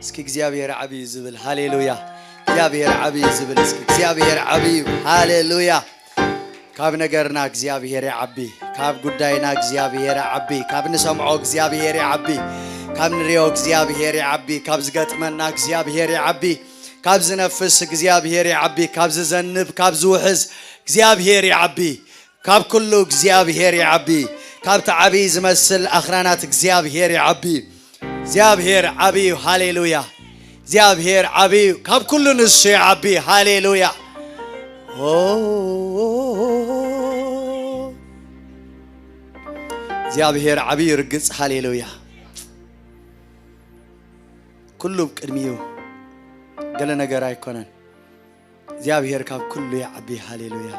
እስኪ እግዚኣብሔር ዓብይ እዩ ዝብል ሃሌሉያ። እግዚኣብሔር ዓብይ እዩ ዝብል እስኪ እግዚኣብሔር ዓብይ እዩ። ሃሌሉያ። ካብ ነገርና እግዚኣብሔር ይዓቢ። ካብ ጉዳይና እግዚኣብሔር ይዓቢ። ካብ ንሰምዖ እግዚኣብሔር ይዓቢ። ካብ ንሪኦ እግዚኣብሔር ይዓቢ። ካብ ዝገጥመና እግዚኣብሔር ይዓቢ። ካብ ዝነፍስ እግዚኣብሔር ይዓቢ። ካብ ዝዘንብ ካብ ዝውሕዝ እግዚኣብሔር ይዓቢ። ካብ ኩሉ እግዚኣብሔር ይዓቢ። ካብቲ ዓብዪ ዝመስል ኣኽራናት እግዚኣብሔር ይዓቢ። እግዚኣብሔር ዓብዪ እዩ። ሃሌሉያ። እግዚኣብሔር ዓብዪ እዩ። ካብ ኩሉ ንሱ ይዓቢ። ሃሌሉያ። ኦ፣ እግዚኣብሔር ዓብዪ እዩ። ርግጽ። ሃሌሉያ። ኩሉ ቅድሚኡ፣ ገለ ነገር ኣይኮነን። እግዚኣብሔር ካብ ኩሉ ይዓቢ። ሃሌሉያ።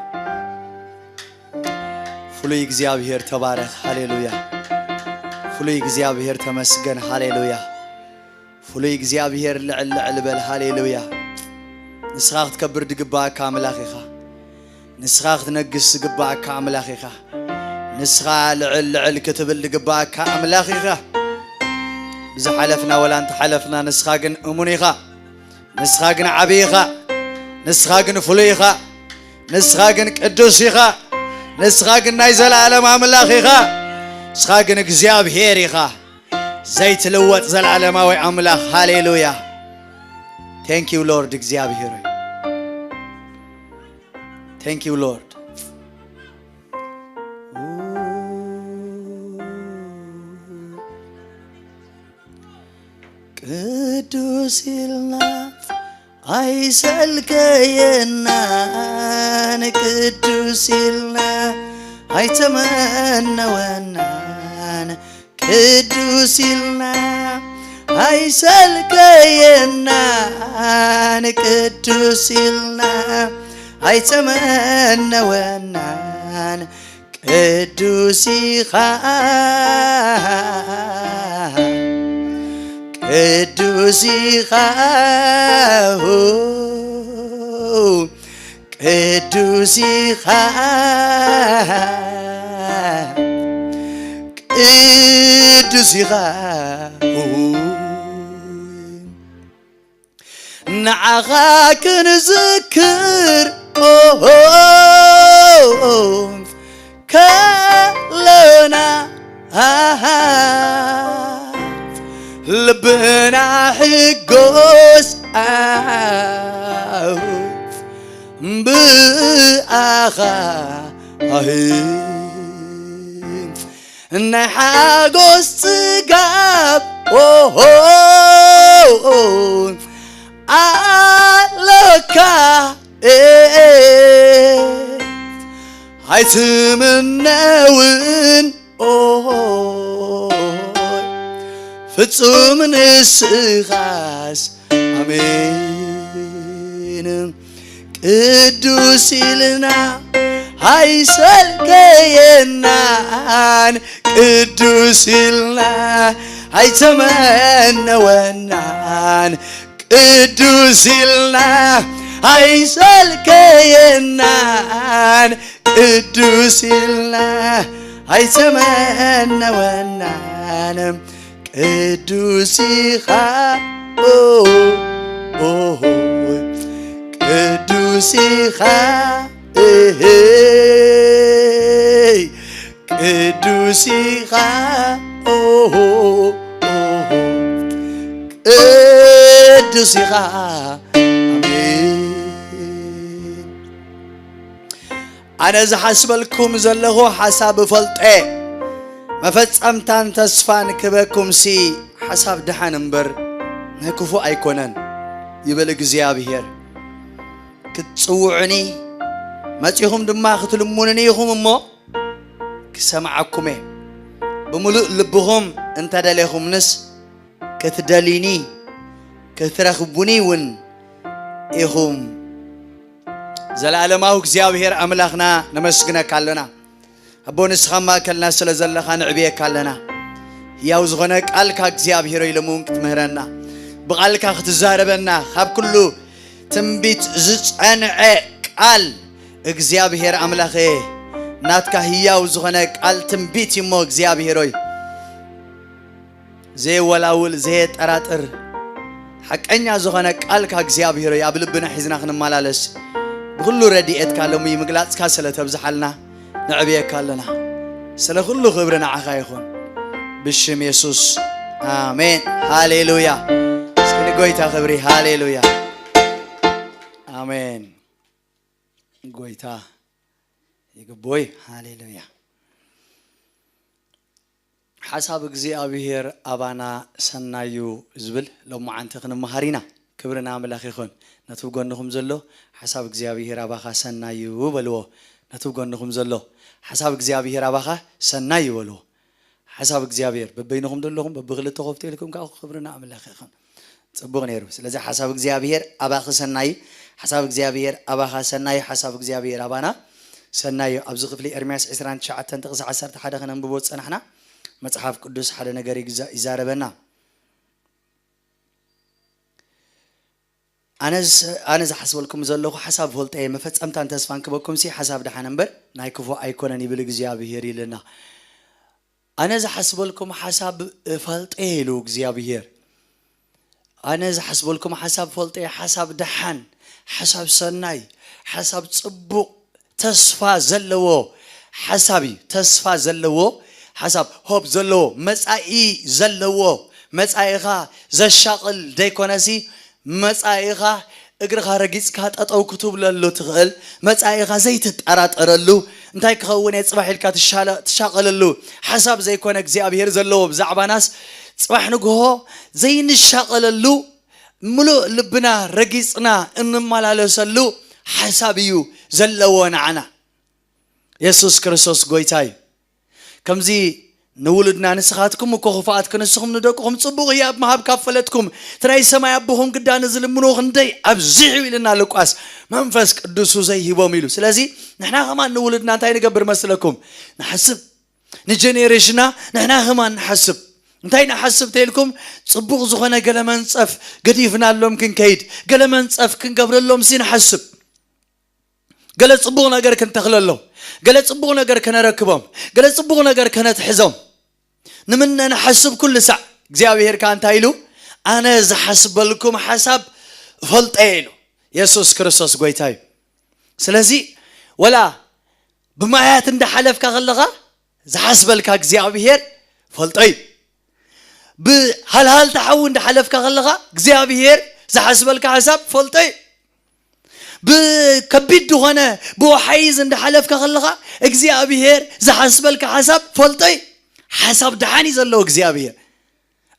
ፍሉይ እግዚኣብሔር ተባረኽ። ሃሌሉያ። ፍሉይ እግዚኣብሔር ተመስገን። ሃሌሉያ። ፍሉይ እግዚኣብሔር ልዕል ልዕል በል። ሃሌሉያ። ንስኻ ክትከብር ዝግባኣካ ኣምላኽ ኢኻ። ንስኻ ክትነግስ ዝግባኣካ ኣምላኽ ኢኻ። ንስኻ ልዕል ልዕል ክትብል ዝግባኣካ ኣምላኽ ኢኻ። ብዝሓለፍና ወላ እንተሓለፍና ንስኻ ግን እሙን ኢኻ። ንስኻ ግን ዓብዪ ኢኻ። ንስኻ ግን ፍሉይ ኢኻ። ንስኻ ግን ቅዱስ ኢኻ። ንስኻ ግን ናይ ዘለኣለም ኣምላኽ ኢኻ። ንስኻ ግን እግዚኣብሔር ኢኻ። ዘይትልወጥ ዘለኣለማዊ ኣምላኽ። ሃሌሉያ። Thank you Lord እግዚኣብሔር ሆይ። Thank you Lord። ቅዱስ ኢልና ኣይሰልከየናን፣ ቅዱስ ኢልና ኣይተመነወናን፣ ቅዱስ ኢልና ኣይሰልከየናን፣ ቅዱስ ኢልና ኣይተመነወናን፣ ቅዱስ ኢኻ፣ ቅዱስ ኢኻ፣ ቅዱስ ኢኻ፣ ቅዱስ ኢኻ። ንዓኻ ክንዝክር ኦሆ ከለና ኣሃ ልብና ሕጎስ ኣው ብኣኻ ኣህ ናይ ሓጎስ ጽጋብ ኦሆ ኣለካ ኣይትምነውን ኦሆ ፍጹም ንስኻስ ኣሜን። ቅዱስ ኢልና ኣይሰልከየናን፣ ቅዱስ ኢልና ኣይተመነወናን፣ ቅዱስ ኢልና ኣይሰልከየናን፣ ቅዱስ ኢልና ኣይተመነወናን። ቅዱስ ኢኻ ኦ፣ ኦ፣ ቅዱስ ኢኻ እሄይ፣ ቅዱስ ኢኻ ኦ፣ ኦ፣ ቅዱስ ኢኻ ኣሜን። ኣነ ዝሓስበልኩም ዘለኹ ሓሳብ እፈልጦ፣ መፈጸምታን ተስፋን ክበኩምሲ ሓሳብ ደሓን እምበር ናይ ክፉእ ኣይኮነን ይብል እግዚኣብሄር። ክትጽውዑኒ መጺኹም ድማ ክትልሙኑኒ ኢኹም እሞ ክሰምዓኩም እየ። ብምሉእ ልብኹም እንተ ደሌኹምንስ ክትደልዩኒ ክትረኽቡኒ እውን ኢኹም። ዘለኣለማዊ እግዚኣብሔር ኣምላኽና ነመስግነካ ኣለና። ኣቦ ንስኻ ኣብ ማእከልና ስለ ዘለኻ ንዕብየካ ኣለና። ህያው ዝኾነ ቃልካ እግዚኣብሔር ሆይ ሎሚ እውን ክትምህረና ብቓልካ ክትዛረበና ካብ ኩሉ ትንቢት ዝጸንዐ ቃል እግዚኣብሔር ኣምላኸ ናትካ ህያው ዝኾነ ቃል ትንቢት እዩ እሞ እግዚኣብሔር ሆይ ዘየወላውል ዘየጠራጥር ሓቀኛ ዝኾነ ቃልካ እግዚኣብሔር ሆይ ኣብ ልብና ሒዝና ክንመላለስ ብኹሉ ረድኤትካ ሎሚ ምግላጽካ ስለ ተብዝሓልና ነዕብየካ ኣለና። ስለ ኩሉ ክብሪ ንዓኻ ይኹን። ብሽም የሱስ ኣሜን። ሃሌሉያ። እስኪ ንጎይታ ክብሪ። ሃሌሉያ። ኣሜን። ጎይታ ይግቦይ። ሃሌሉያ። ሓሳብ እግዚኣብሔር ኣባና ሰናዩ ዝብል ሎማዓንቲ ክንመሃር ኢና። ክብሪ ንኣምላኽ ይኹን። ነቲ ብጎንኹም ዘሎ ሓሳብ እግዚኣብሔር ኣባኻ ሰናዩ በልዎ። ነቲ ብጎንኹም ዘሎ ሓሳብ እግዚኣብሔር ኣባኻ ሰናዩ በልዎ። ሓሳብ እግዚኣብሔር በበይንኹም ዘለኹም በብክልተ ኮፍ ኢልኩም ካብኡ ክብሪ ንኣምላኽ ይኹን። ጽቡቕ ነይሩ። ስለዚ ሓሳብ እግዚኣብሔር ኣባኺ ሰናይ፣ ሓሳብ እግዚኣብሔር ኣባኻ ሰናይ፣ ሓሳብ እግዚኣብሔር ኣባና ሰናይ እዩ። ኣብዚ ክፍሊ ኤርምያስ ዕስራን ትሽዓተን ጥቕሲ ዓሰርተ ሓደ ከነንብቦ ዝጸናሕና መጽሓፍ ቅዱስ ሓደ ነገር ይግዛ- ይዛረበና። ኣነ ዝስ- ኣነ ዝሓስበልኩም ዘለኹ ሓሳብ ፈልጠ እየ፣ መፈጸምታን ተስፋን ክበኩም ሲ ሓሳብ ደሓን እምበር ናይ ክፉእ ኣይኮነን ይብል እግዚኣብሔር ኢልና። ኣነ ዝሓስበልኩም ሓሳብ ፈልጠ ኢሉ እግዚኣብሔር። ኣነ ዝሓስበልኩም ሓሳብ ፈልጠ፣ ሓሳብ ደሓን፣ ሓሳብ ሰናይ፣ ሓሳብ ጽቡቕ፣ ተስፋ ዘለዎ ሓሳብ እዩ። ተስፋ ዘለዎ ሓሳብ፣ ሆፕ ዘለዎ፣ መጻኢ ዘለዎ፣ መጻኢኻ ዘሻቕል ዘይኮነሲ መጻኢኻ እግርኻ ረጊጽካ ጠጠው ክትብለሉ ትኽእል፣ መጻኢኻ ዘይትጠራጠረሉ፣ እንታይ ክኸውን እየ ጽባሕ ኢልካ ትሻለ- ትሻቐለሉ ሓሳብ ዘይኮነ እግዚኣብሔር ዘለዎ ብዛዕባናስ ጽባሕ ንግሆ ዘይንሻቐለሉ ምሉእ ልብና ረጊጽና እንመላለሰሉ ሓሳብ እዩ ዘለዎ ንዓና። የሱስ ክርስቶስ ጎይታ እዩ። ከምዚ ንውሉድና ንስኻትኩም እኮ ክፉኣት ክንስኹም ንደቅኹም ጽቡቕ ህያብ ምሃብ ካብ ፈለጥኩም እቲ ናይ ሰማይ ኣቦኹም ግዳ ንዝልምንዎ ክንደይ ኣብዚሑ ኢልና ሉቃስ መንፈስ ቅዱሱ ዘይሂቦም ኢሉ። ስለዚ ንሕና ከማን ንውሉድና እንታይ ንገብር መስለኩም? ንሓስብ። ንጀኔሬሽና ንሕና ከማን ንሓስብ። እንታይ ንሓስብ ተይልኩም ጽቡቕ ዝኾነ ገለ መንጸፍ ገዲፍናሎም ክንከይድ ገለ መንጸፍ ክንገብረሎም ሲ ንሓስብ። ገለ ጽቡቕ ነገር ክንተኽለሎም፣ ገለ ጽቡቕ ነገር ከነረክቦም፣ ገለ ጽቡቕ ነገር ከነትሕዞም ንምነ ንሓስብ ኩሉ ሳዕ። እግዚኣብሔር ከኣ እንታይ ኢሉ? ኣነ ዝሓስበልኩም ሓሳብ ፈልጠ ኢሉ። የሱስ ክርስቶስ ጎይታ እዩ። ስለዚ ወላ ብማያት እንዳሓለፍካ ከለኻ ዝሓስበልካ እግዚኣብሔር ፈልጦ እዩ። ብሃልሃልታ ሓዊ እንዳሓለፍካ ከለኻ እግዚኣብሔር ዝሓስበልካ ሓሳብ ፈልጦ እዩ። ብከቢድ ዝኾነ ብወሓይዝ እንዳሓለፍካ ከለኻ እግዚኣብሔር ዝሓስበልካ ሓሳብ ፈልጦ እዩ። ሓሳብ ደሓን እዩ ዘለዎ እግዚኣብሔር።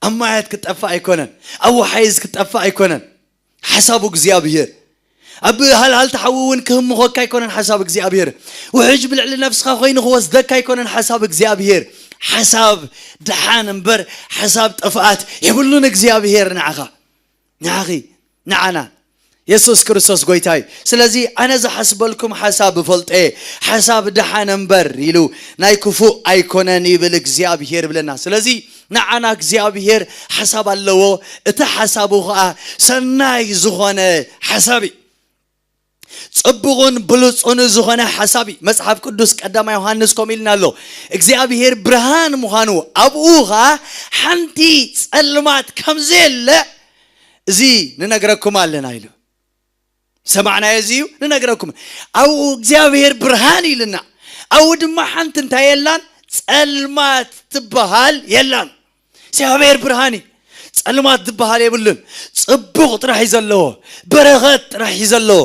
ኣብ ማያት ክጠፋእ ኣይኮነን፣ ኣብ ወሓይዝ ክጠፋእ ኣይኮነን ሓሳቡ እግዚኣብሔር። ኣብ ሃልሃልታ ሓዊ እውን ክህምኾካ ኣይኮነን ሓሳብ እግዚኣብሔር። ውሕጅ ብልዕሊ ነፍስኻ ኮይኑ ክወስደካ ኣይኮነን ሓሳብ እግዚኣብሔር። ሓሳብ ደሓን እምበር ሓሳብ ጥፍኣት የብሉን እግዚኣብሔር ንዓኻ፣ ንዓኺ፣ ንዓና። የሱስ ክርስቶስ ጎይታ እዩ። ስለዚ ኣነ ዝሓስበልኩም ሓሳብ እፈልጦ እየ፣ ሓሳብ ደሓን እምበር ኢሉ ናይ ክፉእ ኣይኮነን ይብል እግዚኣብሔር ይብለና። ስለዚ ንዓና እግዚኣብሔር ሓሳብ ኣለዎ፣ እቲ ሓሳቡ ኸኣ ሰናይ ዝኾነ ሓሳብ እዩ። ጽቡቕን ብሉጹን ዝኾነ ሓሳብ እዩ። መጽሓፍ ቅዱስ ቀዳማይ ዮሃንስ ከምኡ ኢልና ኣሎ፣ እግዚኣብሔር ብርሃን ምዃኑ ኣብኡ ኸኣ ሓንቲ ጸልማት ከም ዘየለ እዚ ንነግረኩም ኣለና ኢሉ። ሰማዕናዮ እዚ እዩ ንነግረኩም። ኣብኡ እግዚኣብሔር ብርሃን ኢልና፣ ኣብኡ ድማ ሓንቲ እንታይ የላን? ጸልማት ትበሃል የላን። እግዚኣብሔር ብርሃን እዩ። ጸልማት ዝበሃል የብሉን። ጽቡቕ ጥራሕ እዩ ዘለዎ፣ በረኸት ጥራሕ እዩ ዘለዎ፣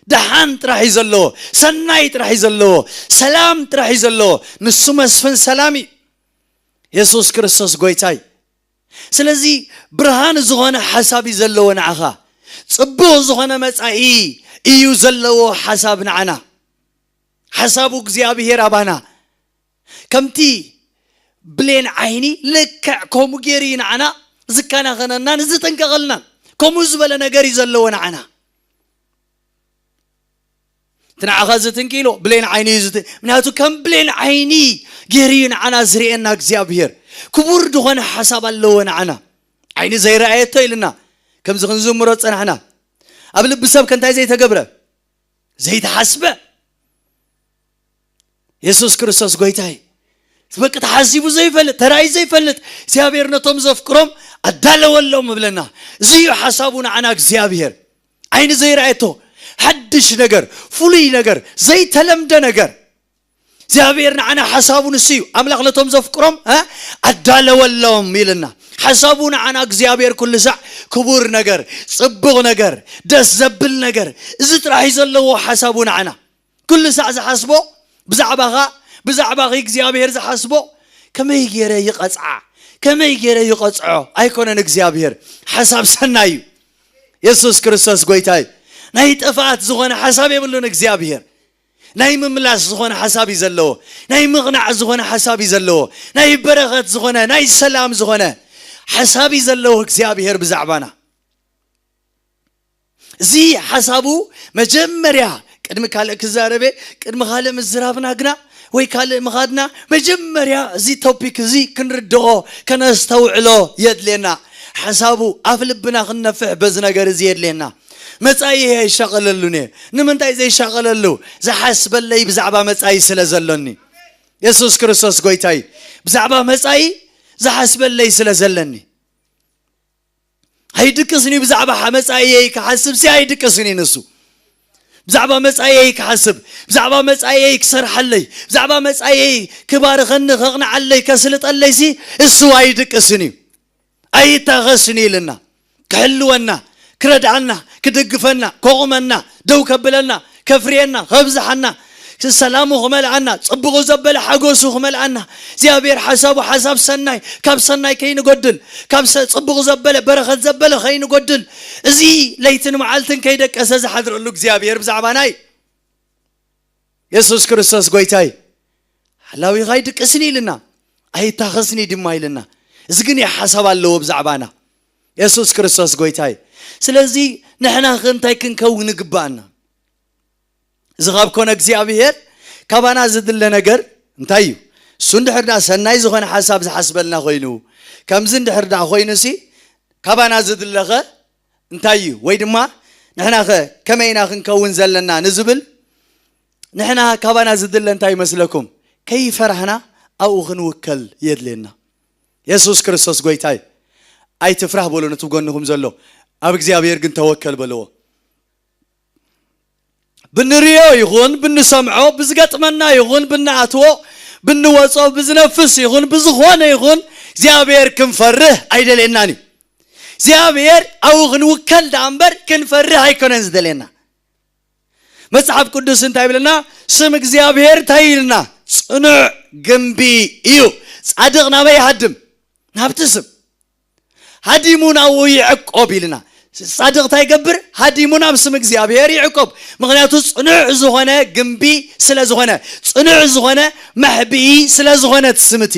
ደሓን ጥራሕ እዩ ዘለዎ፣ ሰናይ ጥራሕ እዩ ዘለዎ፣ ሰላም ጥራሕ እዩ ዘለዎ። ንሱ መስፍን ሰላም እዩ። የሱስ ክርስቶስ ጎይታ እዩ። ስለዚ ብርሃን ዝኾነ ሓሳብ እዩ ዘለዎ ንዓኻ። ጽቡቕ ዝኾነ መጻኢ እዩ ዘለዎ ሓሳብ ንዓና። ሓሳቡ እግዚኣብሔር ኣባና ከምቲ ብሌን ዓይኒ ልክዕ ከምኡ ገይሩ እዩ ንዓና ዝከናኸነናን ዝጥንቀቐልናን። ከምኡ ዝበለ ነገር እዩ ዘለዎ ንዓና። እቲ ንዓኻ ዝትንኪ ኢሎ ብሌን ዓይኒ እዩ ዝት-፣ ምክንያቱ ከም ብሌን ዓይኒ ገይሩ እዩ ንዓና ዝርእየና እግዚኣብሔር። ክቡር ዝኾነ ሓሳብ ኣለዎ ንዓና። ዓይኒ ዘይረኣየቶ ኢልና ከምዚ ክንዝምሮ ዝጸናሕና። ኣብ ልቢ ሰብ ከ እንታይ ዘይተገብረ? ዘይተሓስበ። የሱስ ክርስቶስ ጎይታ እዩ። በቂ ተሓሲቡ ዘይፈልጥ፣ ተራእዩ ዘይፈልጥ እግዚኣብሔር ነቶም ዘፍቅሮም ኣዳለወሎም እብለና። እዚ እዩ ሓሳቡ ንዓና እግዚኣብሔር። ዓይኒ ዘይረኣየቶ ሓድሽ ነገር፣ ፍሉይ ነገር፣ ዘይተለምደ ነገር። እግዚኣብሔር ንዓና ሓሳቡ ንሱ እዩ። ኣምላኽ ነቶም ዘፍቅሮም፣ እ፣ ኣዳለወሎም ኢልና። ሓሳቡ ንዓና እግዚኣብሔር ኩሉ ሳዕ ክቡር ነገር፣ ጽቡቕ ነገር፣ ደስ ዘብል ነገር፣ እዚ ጥራሕ እዩ ዘለዎ ሓሳቡ ንዓና። ኩሉ ሳዕ ዝሓስቦ ብዛዕባኻ፣ ብዛዕባኺ እግዚኣብሔር ዝሓስቦ ከመይ ገይረ ይቐጽዓ፣ ከመይ ገይረ ይቐጽዖ ኣይኮነን እግዚኣብሔር። ሓሳብ ሰናይ እዩ። የሱስ ክርስቶስ ጎይታ እዩ። ናይ ጥፍኣት ዝኾነ ሓሳብ የብሉን እግዚኣብሔር። ናይ ምምላስ ዝኾነ ሓሳብ እዩ ዘለዎ። ናይ ምቕናዕ ዝኾነ ሓሳብ እዩ ዘለዎ። ናይ በረኸት ዝኾነ፣ ናይ ሰላም ዝኾነ ሓሳብ እዩ ዘለዎ እግዚኣብሔር ብዛዕባና። እዚ ሓሳቡ መጀመርያ ቅድሚ ካልእ ክዛረበ፣ ቅድሚ ካልእ ምዝራብና ግና ወይ ካልእ ምኻድና፣ መጀመርያ እዚ ቶፒክ እዚ ክንርድኦ፣ ከነስተውዕሎ የድልየና። ሓሳቡ ኣፍ ልብና ክንነፍሕ በዚ ነገር እዚ የድልየና። መጻኢ ኣይሻቐለሉን እየ። ንምንታይ ዘይሻቐለሉ? ዝሓስበለይ ብዛዕባ መጻኢ ስለ ዘሎኒ። የሱስ ክርስቶስ ጎይታይ። ብዛዕባ መጻኢ ዝሓስበለይ ስለ ዘለኒ። ኣይድቅስን እዩ። ብዛዕባ መጻኢየይ ክሓስብ ሲ ኣይድቅስን እዩ ንሱ። ብዛዕባ መጻኢየይ ክሓስብ፣ ብዛዕባ መጻኢየይ ክሰርሓለይ፣ ብዛዕባ መጻኢየይ ክባርኸኒ፣ ከቕንዓለይ፣ ከስልጠለይ ሲ እሱ ኣይድቅስን እዩ። ኣይታኸስን እዩ ኢልና። ክሕልወና፣ ክረድኣና፣ ክድግፈና፣ ከቑመና፣ ደው ከብለና፣ ከፍርየና፣ ከብዝሓና፣ ሰላሙ ክመልኣና፣ ጽቡቑ ዘበለ ሓጎሱ ክመልኣና፣ እግዚኣብሔር ሓሳቡ ሓሳብ ሰናይ፣ ካብ ሰናይ ከይንጎድል፣ ካብ ሰ-፣ ጽቡቕ ዘበለ፣ በረኸት ዘበለ ከይንጎድል፣ እዚ ለይትን መዓልትን ከይደቀሰ ዝሓድረሉ እግዚኣብሔር ብዛዕባና እዩ። የሱስ ክርስቶስ ጎይታይ። ሓላዊኻ ኣይድቅስን ኢልና፣ ኣይታኸስን እዩ ድማ ኢልና። እዚ ግን ሓሳብ ኣለዎ ብዛዕባና። የሱስ ክርስቶስ ጎይታይ። ስለዚ ንሕና ከ እንታይ ክንከውን ይግባኣና? እዚ ካብ ኮነ እግዚኣብሔር ካባና ዝድለ ነገር እንታይ እዩ? እሱ እንድሕር ደኣ ሰናይ ዝኾነ ሓሳብ ዝሓስበልና ኮይኑ፣ ከምዚ እንድሕር ደኣ ኮይኑሲ ካባና ዝድለኸ እንታይ እዩ? ወይ ድማ ንሕናኸ ከመይ ኢና ክንከውን ዘለና ንዝብል፣ ንሕና ካባና ዝድለ እንታይ ይመስለኩም? ከይፈራህና ኣብኡ ክንውከል የድልየና። የሱስ ክርስቶስ ጎይታይ። ኣይትፍራህ በሎ ነቲ ጎንኹም ዘሎ። ኣብ እግዚኣብሔር ግን ተወከል በልዎ። ብንሪኦ ይኹን ብንሰምዖ፣ ብዝገጥመና ይኹን ብንኣትዎ፣ ብንወጾ፣ ብዝነፍስ ይኹን ብዝኾነ ይኹን እግዚኣብሔር ክንፈርህ ኣይደልየናን እዩ። እግዚኣብሔር ኣብኡ ክንውከል ደኣ እምበር ክንፈርህ ኣይኮነን ዝደልየና። መጽሓፍ ቅዱስ እንታይ ይብለና? ስም እግዚኣብሔር እንታይ ኢልና? ጽኑዕ ግምቢ እዩ። ጻድቕ ናበይ ይሃድም? ናብቲ ስም። ሃዲሙ ናብኡ ይዕቆብ ኢልና። ጻድቕ እንታይ ይገብር? ሃዲሙ ናብ ስም እግዚኣብሔር ይዕቆብ። ምኽንያቱ ጽኑዕ ዝኾነ ግምቢ ስለ ዝኾነ፣ ጽኑዕ ዝኾነ መሕብኢ ስለ ዝኾነ እቲ ስም እቲ።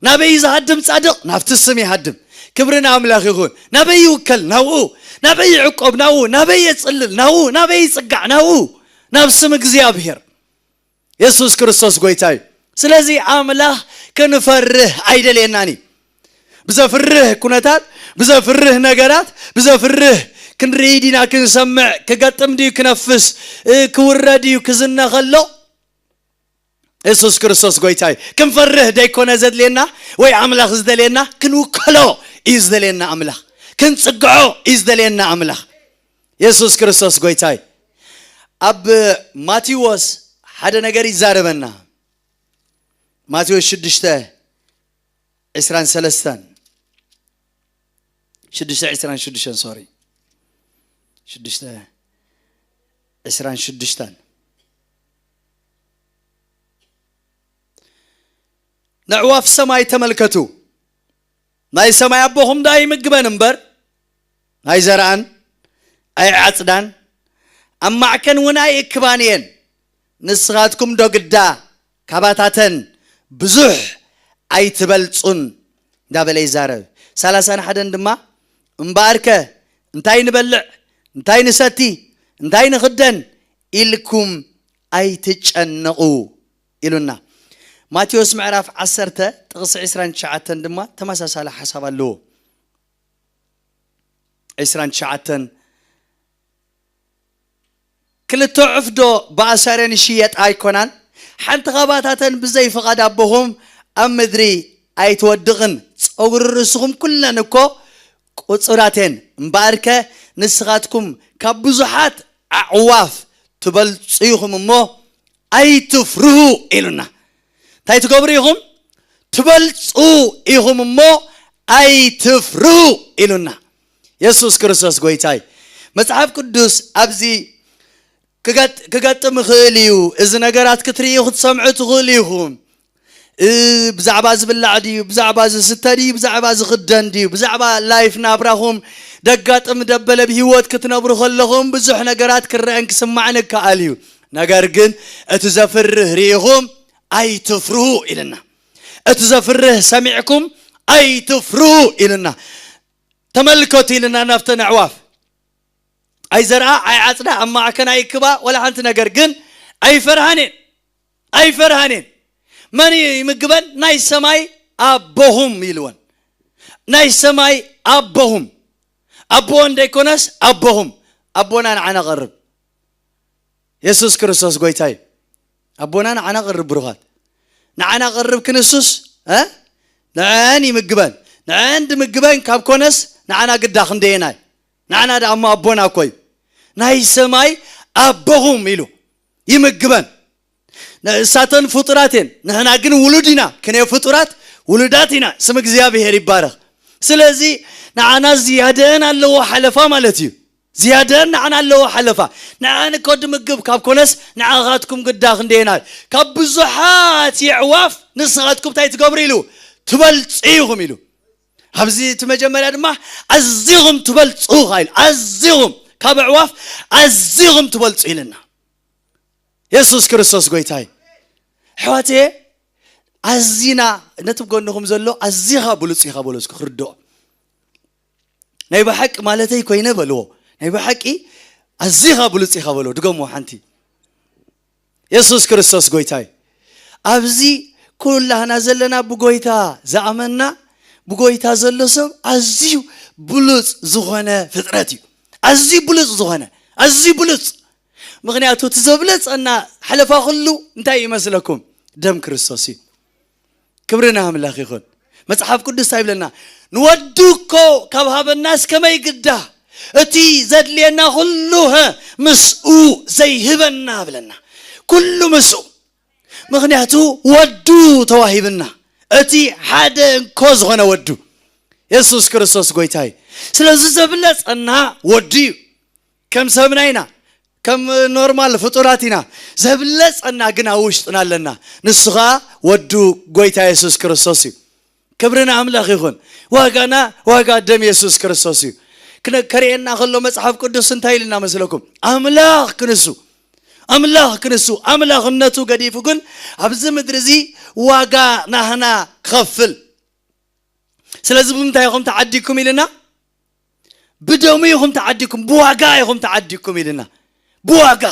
ናበይ ዝሃድም ጻድቕ? ናብቲ ስም ይሃድም። ክብሪ ንኣምላኽ ይኹን። ናበይ ይውከል? ናብኡ። ናበይ ይዕቆብ? ናብኡ። ናበይ የጽልል? ናብኡ። ናበይ ይጽጋዕ? ናብኡ። ናብ ስም እግዚኣብሔር። የሱስ ክርስቶስ ጎይታ እዩ። ስለዚ ኣምላኽ ክንፈርህ ኣይደልየናን እዩ። ብዘፍርህ ኩነታት፣ ብዘፍርህ ነገራት፣ ብዘፍርህ ክንርኢ ዲና ክንሰምዕ፣ ክገጥም ድዩ ክነፍስ፣ እ፣ ክውረድ እዩ ክዝነ ከሎ፣ የሱስ ክርስቶስ ጎይታ እዩ። ክንፈርህ ደይኮነ ዘድልየና ወይ ኣምላኽ ዝደልየና፣ ክንውከሎ እዩ ዝደልየና ኣምላኽ። ክንጽግዖ እዩ ዝደልየና ኣምላኽ። የሱስ ክርስቶስ ጎይታ እዩ። ኣብ ማቴዎስ ሓደ ነገር ይዛረበና። ማቴዎስ ሽዱሽተ ዕስራን ሰለስተን፣ ሽዱሽተ ዕስራን ሽዱሽተን፣ ሶሪ፣ ሽዱሽተ ዕስራን ሽዱሽተን። ነዕዋፍ ሰማይ ተመልከቱ፣ ናይ ሰማይ ኣቦኹም ደኣ ይምግበን እምበር፣ ኣይዘርኣን፣ ኣይዓጽዳን፣ ኣብ ማዕከን እውን ኣይእክባን እየን። ንስኻትኩም ዶ ግዳ ካባታተን ብዙሕ ኣይትበልጹን? እንዳበለ ይዛረብ። ሰላሳን ሓደን ድማ፣ እምበኣርከ እንታይ ንበልዕ፣ እንታይ ንሰቲ፣ እንታይ ንኽደን ኢልኩም ኣይትጨነቑ ኢሉና። ማቴዎስ ምዕራፍ ዓሰርተ ጥቕሲ ዕስራን ትሽዓተን ድማ ተመሳሳሊ ሓሳብ ኣለዎ። ዕስራን ትሽዓተን፣ ክልተ ዑፍ ዶ ብኣሳረን ይሽየጣ ኣይኮናን? ሓንቲ ኻባታተን ብዘይ ፍቓድ ኣቦኹም ኣብ ምድሪ ኣይትወድቕን። ጸጉሪ ርእስኹም ኩለን እኮ ቁጹራት እየን። እምበኣርከ ንስኻትኩም ካብ ብዙሓት ኣዕዋፍ ትበልጹ ኢኹም እሞ ኣይትፍርሁ ኢሉና። እንታይ ትገብሩ ኢኹም? ትበልጹ ኢኹም እሞ ኣይትፍርሁ ኢሉና። የሱስ ክርስቶስ ጎይታይ። መጽሓፍ ቅዱስ ኣብዚ ክገጥ-፣ ክገጥም ይኽእል እዩ። እዚ ነገራት ክትርእዩ ክትሰምዑ ትኽእሉ ኢኹም። እ፣ ብዛዕባ ዝብላዕ ድዩ? ብዛዕባ ዝስተ ድዩ? ብዛዕባ ዝኽደን ድዩ? ብዛዕባ ላይፍ ናብራኹም ደጋጥም ደበለ ብህይወት ክትነብሩ ከለኹም ብዙሕ ነገራት ክረአን ክስማዕን ይከኣል እዩ። ነገር ግን እቲ ዘፍርህ ርኢኹም ኣይትፍርሁ ኢልና። እቲ ዘፍርህ ሰሚዕኩም ኣይትፍርሁ ኢልና። ተመልከቱ ኢልና ናብተን ኣዕዋፍ። ኣይዘርኣ፣ ኣይዓጽዳ፣ ኣብ ማዕከን ኣይክባ፣ ወላ ሓንቲ ነገር ግን ኣይፈርሃንን፣ ኣይፈርሃንን። መን እዩ ይምግበን? ናይ ሰማይ ኣቦኹም ኢልወን። ናይ ሰማይ ኣቦኹም። ኣቦ እንደይኮነስ ኣቦኹም። ኣቦና ንዓና ቀርብ። የሱስ ክርስቶስ ጎይታ እዩ። ኣቦና ንዓና ቀርብ ብሩኻት። ንዓና ቀርብ ክንሱስ፣ እ? ንዐን ይምግበን። ንዐን ድምግበን ካብ ኮነስ ንዓና ግዳ ክንደየናይ? ንዓና ደኣ እሞ ኣቦና እኮ እዩ። ናይ ሰማይ ኣቦኹም ኢሉ ይምግበን። ንእሳተን ፍጡራት እየን፣ ንሕና ግን ውሉድ ኢና። ክንዮ ፍጡራት ውሉዳት ኢና። ስም እግዚኣብሔር ይባረኽ። ስለዚ ንዓና ዝያደአን ኣለዎ ሓለፋ ማለት እዩ። ዝያደአን ንዓና ኣለዎ ሓለፋ። ንዓን እኮ ድምግብ ካብ ኮነስ ንዓኻትኩም ግዳ ክንደየና። ካብ ብዙሓት የዕዋፍ ንስኻትኩም እንታይ ትገብሩ ኢሉ? ትበልጹ ኢኹም ኢሉ። ኣብዚ እቲ መጀመርያ ድማ ኣዚኹም ትበልጹ ኢኻ ኢሉ። ኣዚኹም ካብ ኣዕዋፍ ኣዚኹም ትበልጹ ኢልና። የሱስ ክርስቶስ ጎይታይ። ኣሕዋትየ፣ ኣዚና ነቲ ጎንኹም ዘሎ ኣዚኻ ብሉጽ ኢኻ በሎ እስኪ ክርድኦ። ናይ ብሓቂ ማለተይ ኮይነ በልዎ። ናይ ብሓቂ ኣዚኻ ብሉጽ ኢኻ በሎ። ድገምዎ ሓንቲ። የሱስ ክርስቶስ ጎይታይ። ኣብዚ ኩላህና ዘለና ብጎይታ ዝኣመንና፣ ብጎይታ ዘሎ ሰብ ኣዝዩ ብሉጽ ዝኾነ ፍጥረት እዩ። ኣዝዩ ብሉጽ ዝኾነ፣ ኣዝዩ ብሉጽ። ምኽንያቱ እቲ ዘብለጸና ሓለፋ ኩሉ እንታይ ይመስለኩም? ደም ክርስቶስ እዩ። ክብሪ ንኣምላኽ ይኹን። መጽሓፍ ቅዱስ እንታይ ይብለና? ንወዱ እኮ ካብ ሃበናስ ከመይ ግዳ እቲ ዘድልየና ኩሉ፣ ሀ፣ ምስኡ ዘይህበና ብለና። ኩሉ ምስኡ። ምኽንያቱ ወዱ ተዋሂብና። እቲ ሓደ እንኮ ዝኾነ ወዱ። የሱስ ክርስቶስ ጎይታ እዩ። ስለዚ ዘብለጸና ወዱ እዩ። ከም ሰብና ኢና። ከም ኖርማል ፍጡራት ኢና። ዘብለጸና ግን ኣብ ውሽጥና ኣለና። ንሱ ኸኣ ወዱ ጎይታ የሱስ ክርስቶስ እዩ። ክብሪ ንኣምላኽ ይኹን። ዋጋና ዋጋ ደም የሱስ ክርስቶስ እዩ። ክነ-፣ ከርእየና ከሎ መጽሓፍ ቅዱስ እንታይ ኢልና መስለኩም? ኣምላኽ ክንሱ፣ ኣምላኽ ክንሱ፣ ኣምላኽነቱ ገዲፉ ግን ኣብዚ ምድሪ እዚ ዋጋ ናህና ክኸፍል። ስለዚ ብምንታይ ኢኹም ተዓዲግኩም ኢልና? ብደሙ ኢኹም ተዓዲግኩም፣ ብዋጋ ኢኹም ተዓዲግኩም ኢልና። ብዋጋ፣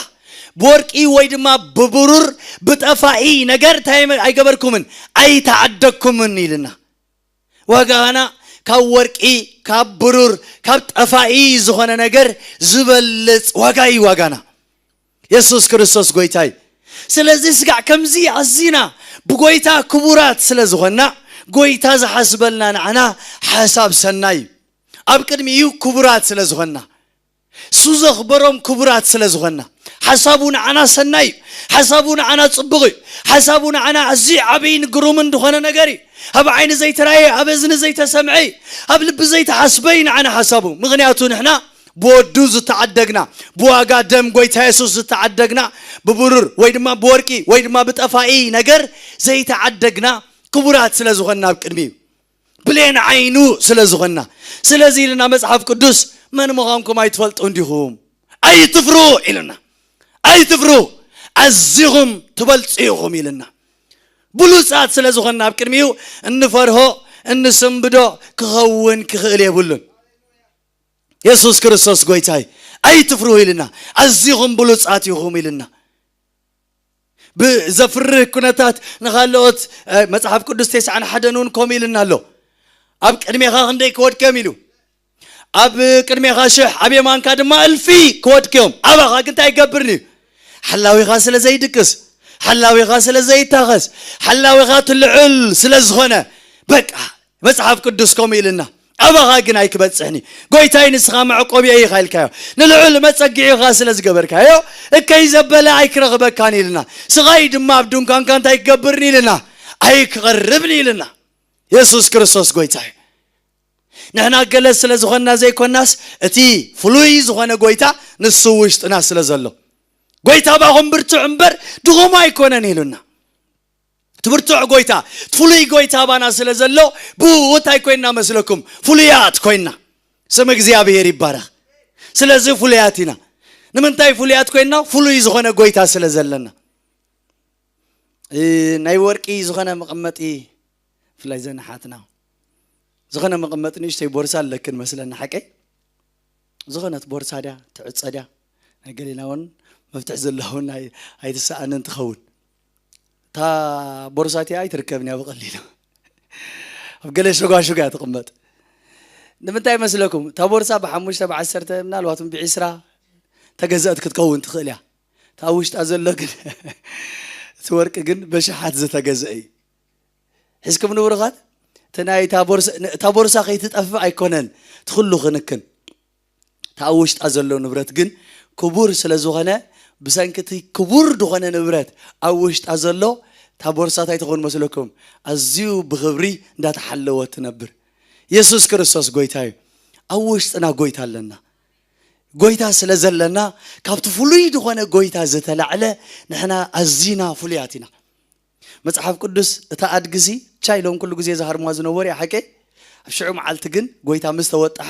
ብወርቂ ወይ ድማ ብብሩር፣ ብጠፋኢ ነገር እንታይ ኣይመ-፣ ኣይገበርኩምን፣ ኣይተዓደግኩምን ኢልና። ዋጋና ካብ ወርቂ፣ ካብ ብሩር፣ ካብ ጠፋኢ ዝኾነ ነገር ዝበልጽ ዋጋ እዩ ዋጋና። የሱስ ክርስቶስ ጎይታይ። ስለዚ ስጋዕ ከምዚ ኣዚና ብጎይታ ክቡራት ስለ ዝኾንና፣ ጎይታ ዝሓስበልና ንዓና ሓሳብ ሰናይ እዩ። ኣብ ቅድሚኡ ክቡራት ስለ ዝኾንና፣ እሱ ዘኽበሮም ክቡራት ስለ ዝኾንና፣ ሓሳቡ ንዓና ሰናይ እዩ። ሓሳቡ ንዓና ጽቡቕ እዩ። ሓሳቡ ንዓና ኣዝዩ ዓብይን ግሩምን ዝኾነ ነገር እዩ። ኣብ ዓይኒ ዘይተራእየ፣ ኣብ እዝኒ ዘይተሰምዐ እዩ። ኣብ ልቢ ዘይተሓስበ እዩ ንዓና ሓሳቡ። ምኽንያቱ ንሕና ብወዱ ዝተዓደግና፣ ብዋጋ ደም ጎይታ የሱስ ዝተዓደግና፣ ብብሩር ወይ ድማ ብወርቂ ወይ ድማ ብጠፋኢ ነገር ዘይተዓደግና ክቡራት ስለ ዝኾንና ኣብ ቅድሚኡ። ብሌን ዓይኑ ስለ ዝኾንና። ስለዚ ኢልና መጽሓፍ ቅዱስ መን ምዃንኩም ኣይትፈልጡን ዲኹም? ኣይትፍሩ ኢልና። ኣይትፍሩ፣ ኣዚኹም ትበልጹ ኢኹም ኢልና። ብሉጻት ስለ ዝኾንና ኣብ ቅድሚኡ እንፈርሆ፣ እንስንብዶ ክኸውን ክኽእል የብሉን። የሱስ ክርስቶስ ጎይታይ፣ ኣይትፍርሁ ኢልና። ኣዚኹም ብሉጻት ኢኹም ኢልና። ብዘፍርህ ኩነታት ንኻልኦት፣ እ፣ መጽሓፍ ቅዱስ ተስዓን ሓደን እውን ከምኡ ኢልና ኣሎ። ኣብ ቅድሜኻ ክንደይ ክወድቅዮም ኢሉ። ኣብ ቅድሜኻ ሽሕ፣ ኣብ የማንካ ድማ እልፊ ክወድቅዮም። ኣባኻ ግን እንታይ ይገብርን እዩ? ሓላዊኻ ስለ ዘይድቅስ፣ ሓላዊኻ ስለ ዘይታኸስ፣ ሓላዊኻ እቲ ልዑል ስለ ዝኾነ፣ በቃ መጽሓፍ ቅዱስ ከምኡ ኢልና፣ ኣባኻ ግን ኣይክበጽሕኒ። ጎይታይ ንስኻ መዕቆቢየ ኢኻ ኢልካዮ። ንልዑል መጸግዒኻ ስለ ዝገበርካዮ፣ እከይ ዘበለ ኣይክረኽበካን ኢልና። ስቓይ ድማ ኣብ ድንኳንካ እንታይ ክገብርኒ ኢልና? ኣይክቐርብኒ ኢልና። የሱስ ክርስቶስ ጎይታ እዩ። ንሕና ገለ ስለ ዝኾንና ዘይኮናስ፣ እቲ ፍሉይ ዝኾነ ጎይታ ንሱ ውሽጥና ስለ ዘሎ። ጎይታ ኣባኹም ብርቱዕ እምበር ድኹም ኣይኮነን ኢሉና። እቲ ብርቱዕ ጎይታ፣ እቲ ፍሉይ ጎይታ ኣባና ስለ ዘሎ፣ ብኡ እንታይ ኮይንና መስለኩም? ፍሉያት ኮይንና። ስም እግዚኣብሔር ይባረኽ። ስለዚ ፍሉያት ኢና። ንምንታይ ፍሉያት ኮይንና? ፍሉይ ዝኾነ ጎይታ ስለ ዘለና። እ፣ ናይ ወርቂ ዝኾነ መቐመጢ፣ ብፍላይ ዘን ኣሓትና፣ ዝኾነ መቐመጢ ንእሽተይ ቦርሳ ኣለክን መስለኒ፣ ሓቀይ? ዝኾነት ቦርሳ ድያ፣ ትዕጸ ድያ? ናይ ገሌና እውን መፍትሒ ዘለውን ኣይ-፣ ኣይትሰኣንን ትኸውን። እታ ቦርሳ እቲኣ ኣይትርከብን እያ ብቐሊሉ። ኣብ ገለ ሸጓሹጋ እያ ትቕመጥ። ንምንታይ መስለኩም? እታ ቦርሳ ብሓሙሽተ፣ ብዓሰርተ፣ ምናልባት እውን ብዒስራ ተገዘአት ክትከውን ትኽእል እያ። እታ ኣብ ውሽጣ ዘሎ ግን፣ እቲ ወርቂ ግን በሽሓት ዝተገዘአ እዩ። ሒዝኩም ንብሩኻት፣ እቲ ናይ እታ ቦርሳ፣ እታ ቦርሳ ከይትጠፍእ ኣይኮነን፣ እቲ ኩሉ ክንክን። እታ ኣብ ውሽጣ ዘሎ ንብረት ግን ክቡር ስለ ዝኾነ፣ ብሰንኪ እቲ ክቡር ዝኾነ ንብረት ኣብ ውሽጣ ዘሎ፣ እታ ቦርሳ እንታይ ትኸውን መስለኩም? ኣዝዩ ብኽብሪ እንዳተሓለወት ትነብር። የሱስ ክርስቶስ ጎይታ እዩ። ኣብ ውሽጥና ጎይታ ኣለና። ጎይታ ስለ ዘለና፣ ካብቲ ፍሉይ ዝኾነ ጎይታ ዝተላዕለ ንሕና ኣዚና ፍሉያት ኢና። መጽሓፍ ቅዱስ እታ ኣድግሲ ቻ ኢሎም ኩሉ ግዜ ዝሃርምዋ ዝነበሩ እያ፣ ሓቀይ? ኣብ ሽዑ መዓልቲ ግን ጎይታ ምስ ተወጥሓ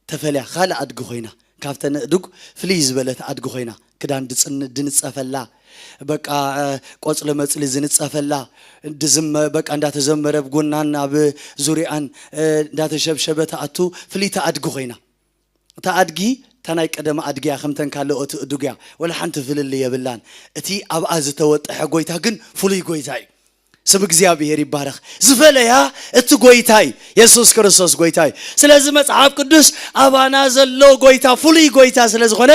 ተፈልያ፣ ካልእ ኣድጊ ኮይና፣ ካብተን ኣእዱግ ፍልይ ዝበለት ኣድጊ ኮይና፣ ክዳን ድጽን-፣ ድንጸፈላ፣ በቃ፣ እ፣ ቆጽሊ መጽሊ ዝንጸፈላ፣ ድዝመ-፣ በቃ እንዳተዘመረ ብጎናን ኣብ ዙሪኣን፣ እ፣ እንዳተሸብሸበ ትኣቱ ፍልይቲ ኣድጊ ኮይና። እታ ኣድጊ እታ ናይ ቀደም ኣድጊ እያ፣ ከምተን ካልኦት ኣእዱግ እያ፣ ወላ ሓንቲ ፍልልይ የብላን። እቲ ኣብኣ ዝተወጠሐ ጎይታ ግን ፍሉይ ጎይታ እዩ። ስም እግዚኣብሔር ይባረኽ። ዝፈለያ እቲ ጎይታ እዩ፣ የሱስ ክርስቶስ ጎይታ እዩ። ስለዚ መጽሓፍ ቅዱስ ኣባና ዘሎ ጎይታ ፍሉይ ጎይታ ስለ ዝኾነ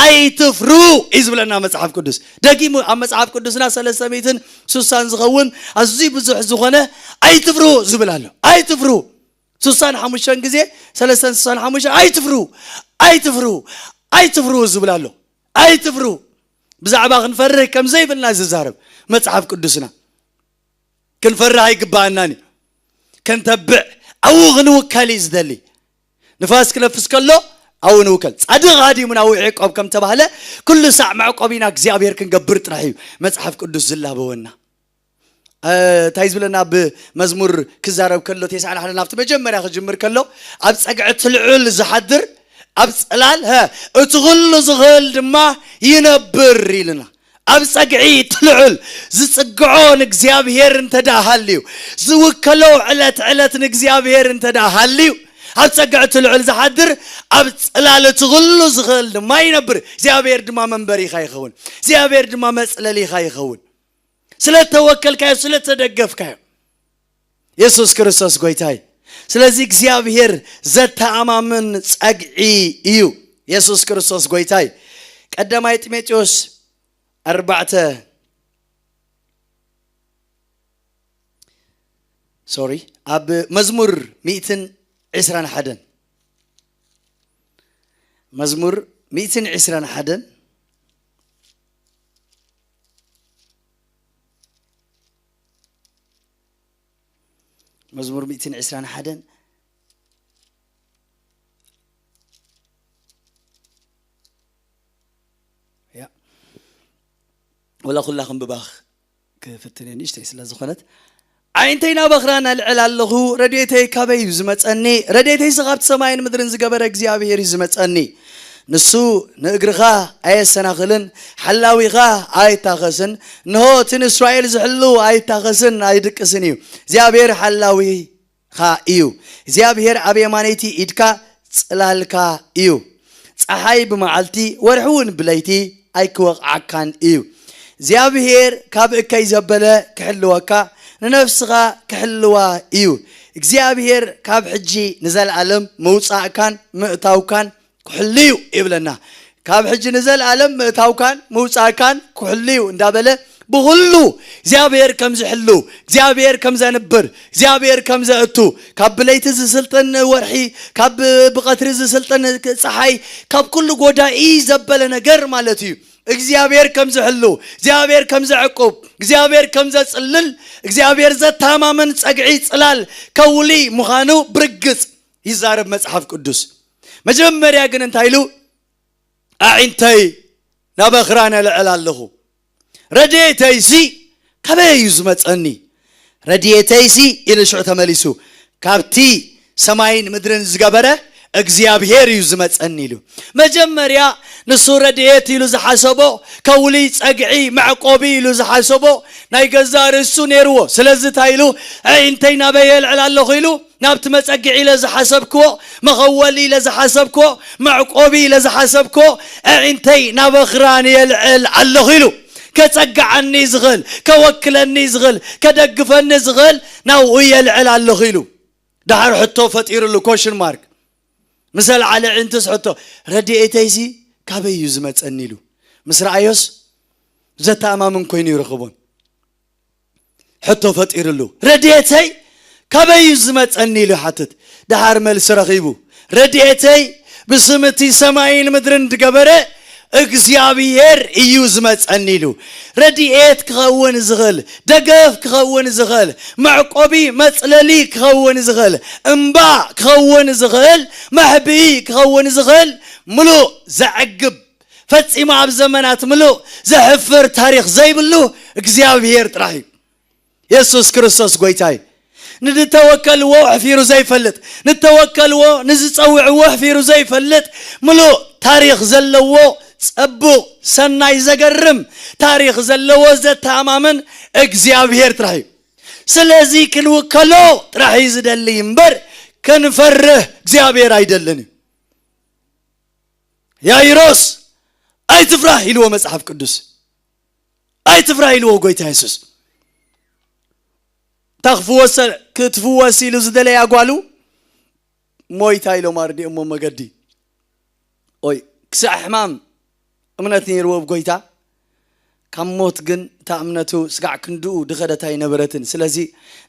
ኣይትፍሩ እዩ ዝብለና መጽሓፍ ቅዱስ። ደጊሙ ኣብ መጽሓፍ ቅዱስና ሰለስተ ሚእትን ስሳን ዝኸውን ኣዝዩ ብዙሕ ዝኾነ ኣይትፍሩ ዝብል ኣሎ። ኣይትፍሩ። ስሳን ሓሙሽተን ግዜ፣ ሰለስተን ስሳን ሓሙሽተን፣ "ኣይትፍሩ፣ ኣይትፍሩ፣ ኣይትፍሩ" ዝብል ኣሎ። ኣይትፍሩ። ብዛዕባ ክንፈርህ ከም ዘይብልና ዝዛረብ መጽሓፍ ቅዱስና። ክንፈርህ ኣይግባኣናን እዩ። ከንተብዕ ኣብኡ ክንውከል እዩ ዝደሊ። ንፋስ ክነፍስ ከሎ ኣብኡ ንውከል። ጻድቕ ሃዲሙ ናብ ውዒ ቆብ ከም ተባህለ፣ ኩሉ ሳዕ መዕቆቢና እግዚኣብሔር ክንገብር ጥራሕ እዩ መጽሓፍ ቅዱስ ዝላበወና። እ፣ እንታይ ዝብለና ኣብ መዝሙር ክዛረብ ከሎ፣ ተስዓን ሓደን ናብቲ መጀመርያ ክጅምር ከሎ፣ "ኣብ ጸግዒ እቲ ልዑል ዝሓድር፣ ኣብ ጽላል፣ ሀ፣ እቲ ኩሉ ዝኽእል ድማ ይነብር" ኢልና። ኣብ ጸግዒ እቲ ልዑል ዝጽግዖ ንእግዚኣብሔር እንተ ደኣ ሃልዩ፣ ዝውከሎ ዕለት ዕለት ንእግዚኣብሔር እንተ ደኣ ሃልዩ፣ ኣብ ጸግዒ እቲ ልዑል ዝሓድር፣ ኣብ ጽላል እቲ ኩሉ ዝኽእል ድማ ይነብር። እግዚኣብሔር ድማ መንበሪኻ ይኸውን። እግዚኣብሔር ድማ መጽለሊኻ ይኸውን። ስለ ተወከልካዮ፣ ስለ ተደገፍካዮ። የሱስ ክርስቶስ ጎይታይ። ስለዚ እግዚኣብሔር ዘተኣማምን ጸግዒ እዩ። የሱስ ክርስቶስ ጎይታይ። ቀዳማይ ጢሞቴዎስ ኣርባዕተ፣ ሶሪ፣ ኣብ መዝሙር ሚእትን ዕስራን ሓደን፣ መዝሙር ሚእትን ዕስራን ሓደን፣ መዝሙር ሚእትን ዕስራን ሓደን። ያ። ወላ ኩላ ክንብባ ክፍትን እየ፣ ንእሽተይ ስለ ዝኾነት። "ኣዒንተይ ናብ ኣኽራን ኣልዕል ኣለኹ፣ ረድኤተይ ካበይ እዩ ዝመጸኒ? ረድኤተይስ ካብቲ ሰማይን ምድርን ዝገበረ እግዚኣብሔር እዩ ዝመጸኒ። ንሱ ንእግርኻ ኣየሰናኽልን፣ ሓላዊኻ ኣይታኸስን። እንሆ፣ እቲ ንእስራኤል ዝሕሉ ኣይታኸስን ኣይድቅስን እዩ። እግዚኣብሔር ሓላዊኻ እዩ። እግዚኣብሔር ኣብ የማነይቲ ኢድካ ጽላልካ እዩ። ጸሓይ ብመዓልቲ፣ ወርሒ እውን ብለይቲ ኣይክወቕዓካን እዩ። እግዚኣብሔር ካብ እከይ ዘበለ ክሕልወካ፣ ንነፍስኻ ክሕልዋ እዩ። እግዚኣብሔር ካብ ሕጂ ንዘለኣለም ምውጻእካን ምእታውካን ክሕሉ እዩ" ይብለና። ካብ ሕጂ ንዘለኣለም ምእታውካን ምውጻእካን ክሕሉ እዩ እንዳበለ ብኹሉ እግዚኣብሔር ከም ዝሕሉ፣ እግዚኣብሔር ከም ዘንብር፣ እግዚኣብሔር ከም ዘእቱ፣ ካብ ብለይቲ ዝስልጥን ወርሒ፣ ካብ ብቐትሪ ዝስልጥን ፀሓይ፣ ካብ ኩሉ ጎዳኢ ዘበለ ነገር ማለት እዩ። እግዚኣብሔር ከም ዝሕሉ፣ እግዚኣብሔር ከም ዘዕቁብ፣ እግዚኣብሔር ከም ዘፅልል፣ እግዚኣብሔር ዘተማመን ፀግዒ ፅላል ከውሊ ምዃኑ ብርግፅ ይዛረብ መፅሓፍ ቅዱስ። መጀመርያ ግን እንታይ ኢሉ? ኣዒንተይ ናብ ኣኽራን ኣልዕል ኣለኹ፣ ረድኤተይሲ ካበይ እዩ ዝመፀኒ? ረድኤተይሲ ኢሉ ሽዑ ተመሊሱ፣ ካብቲ ሰማይን ምድርን ዝገበረ እግዚኣብሔር እዩ ዝመፀኒ ኢሉ። መጀመርያ ንሱ ረድኤት ኢሉ ዝሓሰቦ፣ ከውሊ፣ ፀግዒ፣ መዕቆቢ ኢሉ ዝሓሰቦ ናይ ገዛ ርእሱ ነይርዎ። ስለዚ እንታይ ኢሉ? ኣዒንተይ ናበይ የልዕል ኣለኹ ኢሉ ናብቲ መጸግዒ ኢለ ዝሓሰብክዎ፣ መኸወሊ ኢለ ዝሓሰብክዎ፣ መዕቆቢ ኢለ ዝሓሰብክዎ ኣዒንተይ ናብ ኣኽራን የልዕል ኣለኹ ኢሉ። ከጸግዓኒ ዝኽእል፣ ከወክለኒ ዝኽእል፣ ከደግፈኒ ዝኽእል ናብኡ የልዕል ኣለኹ ኢሉ። ደሓር ሕቶ ፈጢሩሉ፣ ኮሽን ማርክ። ምስ ኣልዓለ ኣዒንትስ ሕቶ፣ ረድኤተይሲ ካበይ እዩ ዝመጸኒ ኢሉ። ምስ ረኣዮስ ዘተኣማምን ኮይኑ ይረኽቦን። ሕቶ ፈጢሩሉ። ረድኤተይ ካበይ እዩ ዝመጸኒ ኢሉ ይሓትት። ደሓር መልሲ ረኺቡ። ረድኤተይ ብስም እቲ ሰማይን ምድርን ዝገበረ እግዚኣብሔር እዩ ዝመጸኒ ኢሉ። ረድኤት ክኸውን ዝኽእል፣ ደገፍ ክኸውን ዝኽእል፣ መዕቆቢ መጽለሊ ክኸውን ዝኽእል፣ እምባ ክኸውን ዝኽእል፣ መሕብኢ ክኸውን ዝኽእል፣ ምሉእ ዘዕግብ፣ ፈጺሙ ኣብ ዘመናት ምሉእ ዘሕፍር ታሪኽ ዘይብሉ እግዚኣብሔር ጥራሕ እዩ። የሱስ ክርስቶስ ጎይታይ። ንዝተወከልዎ ኣሕፊሩ ዘይፈልጥ፣ ንተወከልዎ ንዝጸውዕዎ ኣሕፊሩ ዘይፈልጥ፣ ምሉእ ታሪኽ ዘለዎ፣ ጸቡቕ፣ ሰናይ፣ ዘገርም ታሪኽ ዘለዎ፣ ዘተኣማምን እግዚኣብሔር ጥራሕ እዩ። ስለዚ ክንውከሎ ጥራሕ እዩ ዝደሊ እምበር ክንፈርህ እግዚኣብሔር ኣይደልን እዩ። ያይሮስ ኣይትፍራህ ኢልዎ መጽሓፍ ቅዱስ። ኣይትፍራህ ኢልዎ ጎይታ የሱስ። እታ ክፍወሰ-፣ ክትፍወስ ኢሉ ዝደለያ ጓሉ ሞይታ ኢሎም ኣርዲኦሞ መገዲ። ኦይ፣ ክሳዕ ሕማም እምነት ነይርዎ ኣብ ጎይታ። ካብ ሞት ግን እታ እምነቱ ስጋዕ ክንድኡ ድኸደት ኣይነበረትን። ስለዚ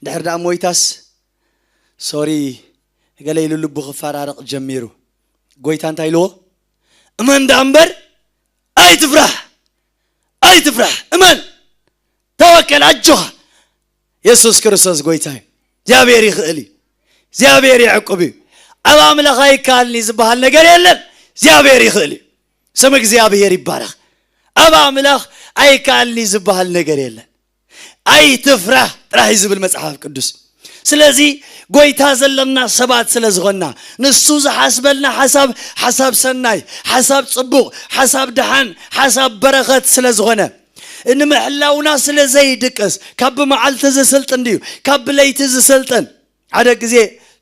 ድሕር ደኣ ሞይታስ፣ ሶሪ፣ ገለ ኢሉ ልቡ ክፈራረቕ ጀሚሩ። ጎይታ እንታይ ኢልዎ? እመን ደኣ እምበር ኣይትፍራህ፣ ኣይትፍራህ፣ እመን፣ ተወከል፣ ኣጆኻ። የሱስ ክርስቶስ ጎይታ እዩ። እግዚኣብሔር ይኽእል እዩ። እግዚኣብሔር የዕቁብ እዩ። ኣብ ኣምላኽ ኣይከኣልን እዩ ዝበሃል ነገር የለን። እግዚኣብሔር ይኽእል እዩ። ስም እግዚኣብሔር ይባረኽ። ኣብ ኣምላኽ ኣይከኣልን እዩ ዝበሃል ነገር የለን። ኣይትፍራህ ጥራሕ እዩ ዝብል መጽሓፍ ቅዱስ። ስለዚ ጎይታ ዘለና ሰባት ስለ ዝኾንና፣ ንሱ ዝሓስበልና ሓሳብ፣ ሓሳብ ሰናይ፣ ሓሳብ ጽቡቕ፣ ሓሳብ ደሓን፣ ሓሳብ በረኸት ስለ ዝኾነ፣ ንምሕላውና ስለ ዘይድቅስ፣ ካብ ብመዓልቲ ዝስልጥን ድዩ፣ ካብ ብለይቲ ዝስልጥን? ሓደ ግዜ፣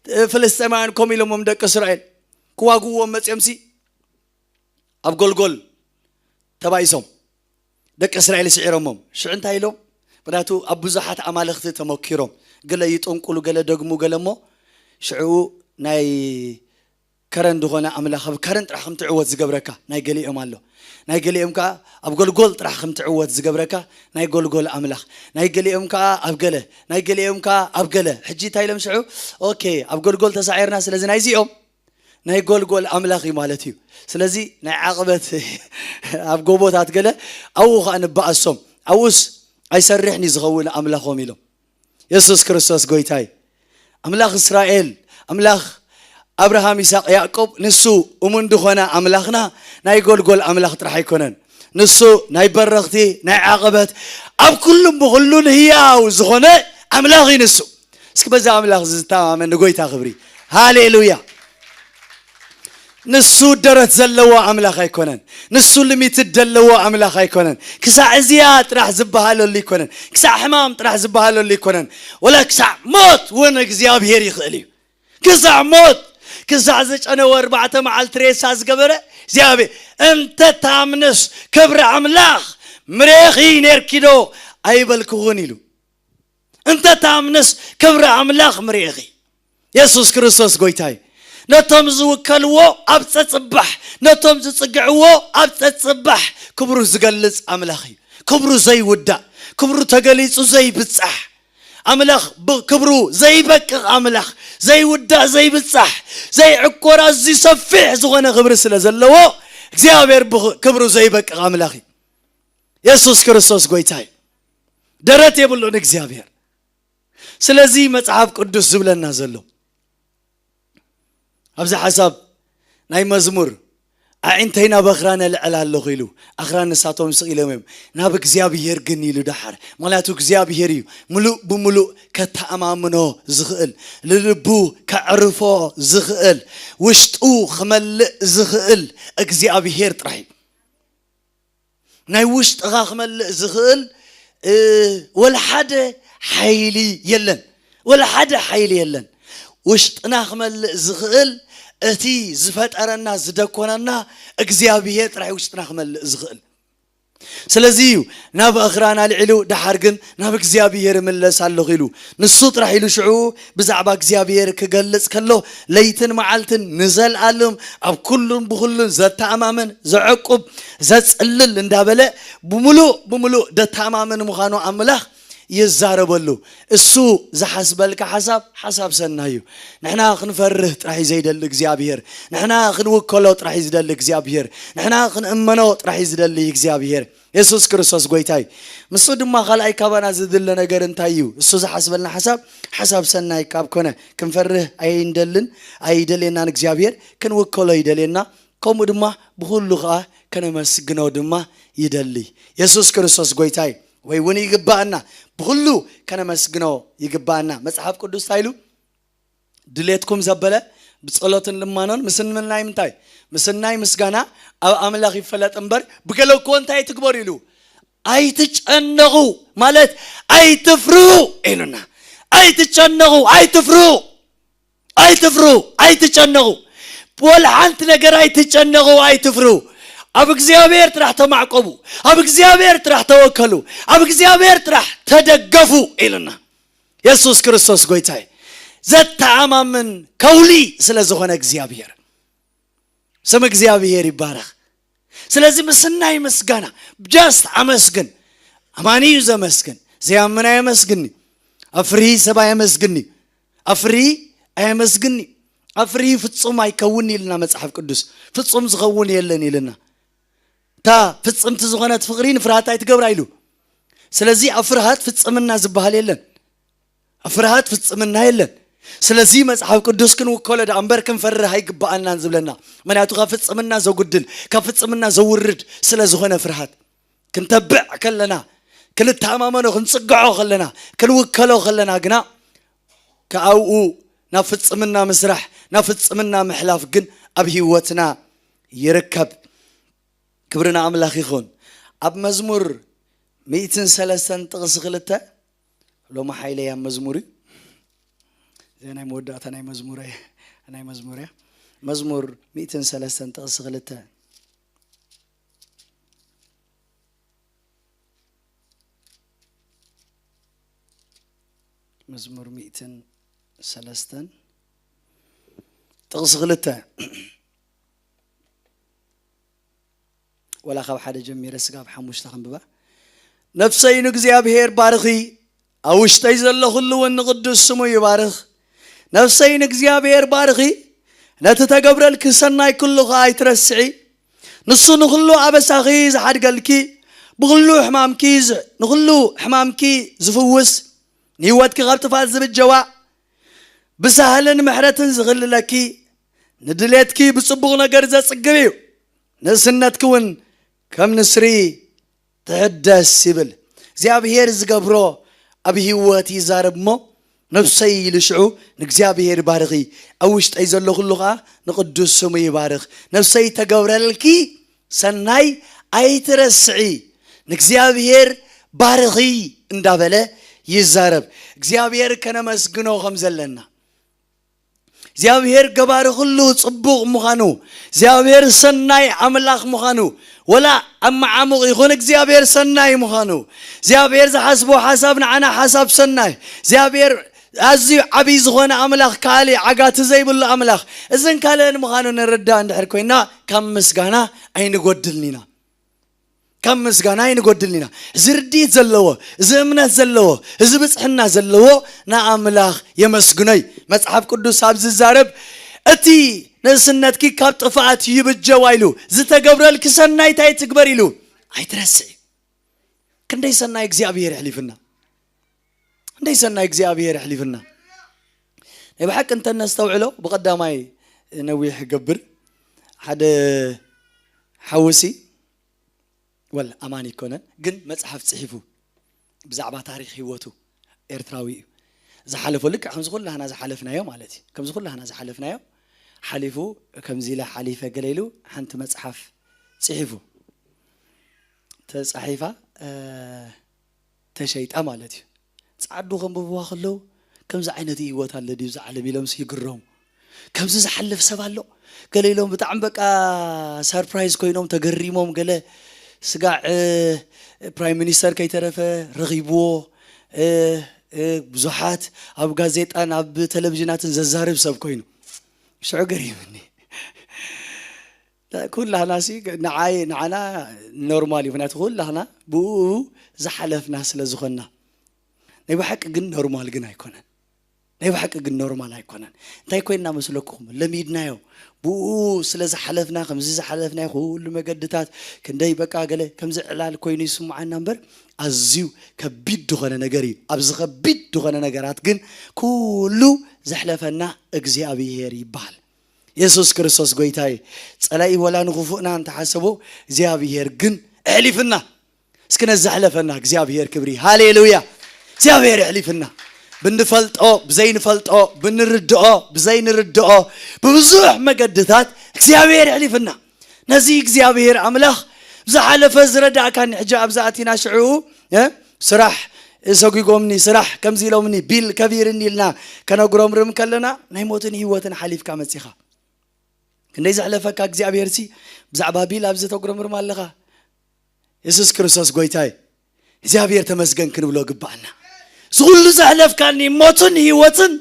እ፣ ፍልስጤማውያን ከምኡ ኢሎሞም ደቂ እስራኤል ክዋግእዎም መጺኦምሲ፣ ኣብ ጎልጎል ተባኢሶም ደቂ እስራኤል ስዒሮሞም። ሽዑ እንታይ ኢሎም? ምክንያቱ ኣብ ብዙሓት ኣማልኽቲ ተመኪሮም፣ ገለ ይጥንቁሉ፣ ገለ ደግሙ፣ ገለ እሞ ሽዑ ናይ ከረን ዝኾነ ኣምላኽ፣ ኣብ ከረን ጥራሕ ከም ትዕወት ዝገብረካ ናይ ገሊኦም ኣሎ። ናይ ገሊኦም ከኣ ኣብ ጎልጎል ጥራሕ ከም ትዕወት ዝገብረካ ናይ ጎልጎል ኣምላኽ፣ ናይ ገሊኦም ከኣ ኣብ ገለ፣ ናይ ገሊኦም ከኣ ኣብ ገለ። ሕጂ እንታይ ኢሎም ሽዑ? ኦኬ፣ ኣብ ጎልጎል ተሳዒርና፣ ስለዚ ናይዚኦም ናይ ጎልጎል ኣምላኽ እዩ ማለት እዩ። ስለዚ ናይ ዓቕበት ኣብ ጎቦታት ገለ ኣብኡ ኸኣ ንበኣሶም፣ ኣብኡስ ኣይሰርሕን እዩ ዝኸውን ኣምላኾም ኢሎም። የሱስ ክርስቶስ ጎይታይ፣ ኣምላኽ እስራኤል፣ ኣምላኽ ኣብርሃም፣ ይስሐቅ፣ ያዕቆብ፣ ንሱ እሙን ዝኾነ ኣምላኽና ናይ ጎልጎል ኣምላኽ ጥራሕ ኣይኮነን። ንሱ ናይ በረኽቲ፣ ናይ ዓቐበት፣ ኣብ ኩሉን ብኹሉን ህያው ዝኾነ ኣምላኽ እዩ ንሱ። እስኪ በዛ ኣምላኽ ዝተማመን ንጎይታ ክብሪ። ሃሌሉያ። ንሱ ደረት ዘለዎ ኣምላኽ ኣይኮነን። ንሱ ሊሚትድ ዘለዎ ኣምላኽ ኣይኮነን። ክሳዕ እዚኣ ጥራሕ ዝበሃለሉ ኣይኮነን። ክሳዕ ሕማም ጥራሕ ዝበሃለሉ ኣይኮነን። ወላ ክሳዕ ሞት እውን እግዚኣብሔር ይኽእል እዩ። ክሳዕ ሞት፣ ክሳዕ ዝጨነወ ኣርባዕተ መዓልቲ ሬሳ ዝገበረ እግዚኣብሔር፣ እንተ ታምንስ ክብሪ ኣምላኽ ምሬኺ ነርኪዶ ኣይበልክኹን ኢሉ። እንተ ታምንስ ክብሪ ኣምላኽ ምሬኺ። የሱስ ክርስቶስ ጎይታ እዩ። ነቶም ዝውከልዎ ኣብ ጸጽባሕ፣ ነቶም ዝጽግዕዎ ኣብ ጸጽባሕ ክብሩ ዝገልጽ ኣምላኽ እዩ። ክብሩ ዘይውዳእ፣ ክብሩ ተገሊጹ ዘይብጻሕ ኣምላኽ፣ ብክብሩ ዘይበቅቕ ኣምላኽ፣ ዘይውዳእ ዘይብጻሕ ዘይዕቆር ኣዝዩ ሰፊሕ ዝኾነ ክብሪ ስለ ዘለዎ እግዚኣብሔር ብክ- ክብሩ ዘይበቅቕ ኣምላኽ እዩ። የሱስ ክርስቶስ ጎይታ እዩ። ደረት የብሉን እግዚኣብሔር። ስለዚ መጽሓፍ ቅዱስ ዝብለና ዘሎ ኣብዚ ሓሳብ ናይ መዝሙር ኣዒንተይ ናብ ኣኽራን ኣልዕል ኣለኹ ኢሉ፣ ኣኽራን ንሳቶም ስቕ ኢሎም እዮም፣ ናብ እግዚኣብሔር ግን ኢሉ ደሓር። ምኽንያቱ እግዚኣብሔር እዩ ምሉእ ብምሉእ ከተኣማምኖ ዝኽእል፣ ንልቡ ከዕርፎ ዝኽእል፣ ውሽጡ ክመልእ ዝኽእል እግዚኣብሔር ጥራሕ እዩ። ናይ ውሽጥኻ ክመልእ ዝኽእል ወላ ሓደ ሓይሊ የለን። ወላ ሓደ ሓይሊ የለን። ውሽጥና ክመልእ ዝኽእል እቲ ዝፈጠረና ዝደኮነና እግዚኣብሔር ጥራሕ ውሽጥና ክመልእ ዝኽእል። ስለዚ እዩ ናብ ኣኽራን ኣልዒሉ ደሓር ግን ናብ እግዚኣብሔር እምለስ ኣለኹ ኢሉ። ንሱ ጥራሕ ኢሉ ሽዑ ብዛዕባ እግዚኣብሔር ክገልጽ ከሎ ለይትን መዓልትን ንዘልኣለም ኣብ ኩሉን ብኹሉን ዘተኣማመን ዘዕቁብ ዘጽልል እንዳበለ ብምሉእ ብምሉእ ደተኣማመን ምዃኑ ኣምላኽ ይዛረበሉ። እሱ ዝሓስበልካ ሓሳብ ሓሳብ ሰናይ እዩ። ንሕና ክንፈርህ ጥራሕ እዩ ዘይደሊ እግዚኣብሔር። ንሕና ክንውከሎ ጥራሕ እዩ ዝደሊ እግዚኣብሔር። ንሕና ክንእመኖ ጥራሕ እዩ ዝደሊ እግዚኣብሔር። የሱስ ክርስቶስ ጎይታ እዩ። ንሱ ድማ ካልኣይ ካባና ዝድለ ነገር እንታይ እዩ? እሱ ዝሓስበልና ሓሳብ ሓሳብ ሰናይ ካብ ኮነ ክንፈርህ ኣይንደልን ኣይደልየናን እግዚኣብሔር። ክንውከሎ ይደልየና። ከምኡ ድማ ብኹሉ ኸዓ ከነመስግኖ ድማ ይደሊ። የሱስ ክርስቶስ ጎይታ እዩ። ወይ እውን ይግባኣና። ብኹሉ ከነመስግኖ ይግባኣና። መጽሓፍ ቅዱስ እንታይ ኢሉ? ድሌትኩም ዘበለ ብጸሎትን ልማኖን ምስናይ ምንታይ? ምስናይ ምስጋና ኣብ ኣምላኽ ይፈለጥ እምበር ብገለ እኮ እንታይ ትግበሩ ኢሉ? ኣይትጨነቑ ማለት ኣይትፍርሁ ኢሉና። ኣይትጨነቑ፣ ኣይትፍርሁ፣ ኣይትፍርሁ፣ ኣይትጨነቑ። ወላ ሓንቲ ነገር ኣይትጨነቑ፣ ኣይትፍርሁ። ኣብ እግዚኣብሔር ጥራሕ ተማዕቆቡ፣ ኣብ እግዚኣብሔር ጥራሕ ተወከሉ፣ ኣብ እግዚኣብሔር ጥራሕ ተደገፉ ኢሉና። የሱስ ክርስቶስ ጎይታ እዩ። ዘተኣማምን ከውሊ ስለ ዝኾነ እግዚኣብሔር፣ ስም እግዚኣብሔር ይባረኽ። ስለዚ ምስናይ ምስጋና just ኣመስግን። ኣማኒ እዩ ዘመስግን፣ ዘያምን ኣየመስግን እዩ። ኣፍሪ ሰብ ኣየመስግን እዩ። ኣፍሪ ኣየመስግን እዩ። ኣፍሪ ፍጹም ኣይከውን ኢልና መጽሓፍ ቅዱስ። ፍጹም ዝኸውን የለን ኢልና። እታ ፍጽምቲ ዝኾነት ፍቕሪ ንፍርሃት ኣይትገብራ ኢሉ። ስለዚ ኣብ ፍርሃት ፍጽምና ዝበሃል የለን። ኣብ ፍርሃት ፍጽምና የለን። ስለዚ መጽሓፍ ቅዱስ ክንውከሎ ደኣ እምበር ክንፈርህ ኣይግብኣናን ዝብለና። ምክንያቱ ካብ ፍጽምና ዘጉድል፣ ካብ ፍጽምና ዘውርድ ስለ ዝኾነ ፍርሃት። ክንተብዕ ከለና፣ ክንተኣማመኖ፣ ክንጽግዖ ከለና፣ ክንውከሎ ከለና ግና ከኣብኡ ናብ ፍጽምና ምስራሕ፣ ናብ ፍጽምና ምሕላፍ ግን ኣብ ህይወትና ይርከብ። ክብሪ ንኣምላኽ ይኹን። ኣብ መዝሙር ሚእትን ሰለስተን ጥቕሲ ክልተ፣ ሎሚ ሓይለይ ኣብ መዝሙር እዩ። እዚ ናይ መወዳእታ ናይ መዝሙር እየ፣ ናይ መዝሙር እያ። መዝሙር ሚእትን ሰለስተን ጥቕሲ ክልተ። መዝሙር ሚእትን ሰለስተን ጥቕሲ ክልተ። ወላ ካብ ሓደ ጀሚረ ስጋብ ሓሙሽተ ከንብባ። ነፍሰይ ንእግዚኣብሔር ባርኺ፣ ኣብ ውሽጠይ ዘሎ ኩሉ እውን ንቕዱስ ስሙ ይባርኽ። ነፍሰይ ንእግዚኣብሔር ባርኺ፣ ነቲ ተገብረልኪ ሰናይ ኩሉ ኸኣ ኣይትረስዒ። ንሱ ንኹሉ ኣበሳኺ ዝሓድገልኪ፣ ብኹሉ ሕማምኪ ዝ- ንኹሉ ሕማምኪ ዝፍውስ፣ ንህይወትኪ ካብ ጥፋት ዝብጀዋ፣ ብሳህልን ምሕረትን ዝኽልለኪ፣ ንድሌትኪ ብጽቡቕ ነገር ዘጽግብ እዩ። ንእስነትኪ እውን ከም ንስሪ ትሕደስ ይብል። እግዚኣብሔር ዝገብሮ ኣብ ህይወት ይዛረብ እሞ፣ ነፍሰይ ኢሉ ሽዑ ንእግዚኣብሔር ባርኺ፣ ኣብ ውሽጠይ ዘሎ ኩሉ ኸዓ ንቕዱስ ስሙ ይባርኽ። ነፍሰይ ተገብረልኪ ሰናይ ኣይትረስዒ፣ ንእግዚኣብሔር ባርኺ እንዳበለ ይዛረብ። እግዚኣብሔር ከነመስግኖ ከም ዘለና፣ እግዚኣብሔር ገባሪ ኩሉ ጽቡቕ ምዃኑ፣ እግዚኣብሔር ሰናይ ኣምላኽ ምዃኑ፣ ወላ ኣብ መዓሙቕ ይኹን እግዚኣብሔር ሰናይ ምዃኑ፣ እግዚኣብሔር ዝሓስቦ ሓሳብ ንዓና ሓሳብ ሰናይ፣ እግዚኣብሔር ኣዝዩ ዓብዪ ዝኾነ ኣምላኽ፣ ካልእ ዓጋቲ ዘይብሉ ኣምላኽ፣ እዝን ካልእን ምዃኑ ንርዳእ እንድሕር ኮይና፣ ካብ ምስጋና ኣይንጎድልን ኢና። ካብ ምስጋና ኣይንጎድልን ኢና። እዚ ርድኢት ዘለዎ፣ እዚ እምነት ዘለዎ፣ እዚ ብፅሕና ዘለዎ ንኣምላኽ የመስግኖይ። መጽሓፍ ቅዱስ ኣብ ዝዛረብ እቲ ንእስነትኪ ካብ ጥፍኣት ይብጀዋ ኢሉ ዝተገብረልኪ ሰናይ እንታይ ትግበር ኢሉ ኣይትረስዒ። ክንደይ ሰናይ እግዚኣብሔር የሕሊፍና፣ ክንደይ ሰናይ እግዚኣብሔር የሕሊፍና። ናይ ብሓቂ እንተነስተውዕሎ ብቐዳማይ ነዊሕ ገብር ሓደ ሓውሲ ወል ኣማኒ ኣይኮነን ግን መጽሓፍ ጽሒፉ ብዛዕባ ታሪኽ ህይወቱ ኤርትራዊ እዩ ዝሓለፎ ልክዕ ከምዚ ኩላህና ዝሓለፍናዮ ማለት እዩ ከምዚ ኩላህና ዝሓለፍናዮ ሓሊፉ ከምዚ ኢለ ሓሊፈ ገለ ኢሉ ሓንቲ መጽሓፍ ጽሒፉ ተጻሒፋ ተሸይጣ ማለት እዩ። ጻዕዱ ከንብብዋ ከለዉ ከምዚ ዓይነት ህይወት ኣሎ ድዩ እዚ ዓለም ኢሎምስ ይግረሙ። ከምዚ ዝሓልፍ ሰብ ኣሎ ገለ ኢሎም ብጣዕሚ በቃ ሰርፕራይዝ ኮይኖም ተገሪሞም ገለ ስጋዕ ፕራይም ሚኒስተር ከይተረፈ ረኺብዎ ብዙሓት ኣብ ጋዜጣን ኣብ ቴሌቪዥናትን ዘዛርብ ሰብ ኮይኑ ሽዑ ገሪምኒ። ኩላህና ሲ ንዓይ ንዓና ኖርማል እዩ ምክንያቱ ኩላህና ብኡ ዝሓለፍና ስለ ዝኾንና ናይ ብሓቂ ግን ኖርማል ግን ኣይኮነን ናይ ብሓቂ ግን ኖርማል ኣይኮነን እንታይ ኮይንና መስለኩም ለሚድናዮ ብኡ ስለ ዝሓለፍና ከምዚ ዝሓለፍናዮ ኩሉ መገድታት ክንደይ በቃ ገለ ከምዚ ዕላል ኮይኑ ይስምዓና እምበር ኣዝዩ ከቢድ ዝኾነ ነገር እዩ ኣብዚ ከቢድ ዝኾነ ነገራት ግን ኩሉ ዘሕለፈና እግዚኣብሔር ይበሃል የሱስ ክርስቶስ ጎይታ እዩ። ጸላኢ ወላ ንኽፉእና እንተሓሰቦ እግዚኣብሄር ግን ኣሕሊፍና። እስኪ ነዚ ዘሕለፈና እግዚኣብሄር ክብሪ ሃሌሉያ። እግዚኣብሄር ኣሕሊፍና ብንፈልጦ ብዘይንፈልጦ ብንርድኦ ብዘይንርድኦ ብብዙሕ መገድታት እግዚኣብሄር ኣሕሊፍና። ነዚ እግዚኣብሄር ኣምላኽ ብዝሓለፈ ዝረዳእካኒ ሕጂ ኣብዛ ኣቲና ሽዑ ስራሕ ሰጒጎምኒ ስራሕ ከምዚ ኢሎምኒ ቢል ከቢርኒ ኢልና ከነጉረምርም ከለና ናይ ሞትን ህይወትን ሓሊፍካ መጺኻ ክንደይ ዘሕለፈካ እግዚኣብሔር ሲ ብዛዕባ ቢል ኣብዚ ተጉረምርም ኣለኻ የሱስ ክርስቶስ ጎይታይ እግዚኣብሔር ተመስገን ክንብሎ ግባኣና ዝኹሉ ዘሕለፍካኒ ሞትን ህይወትን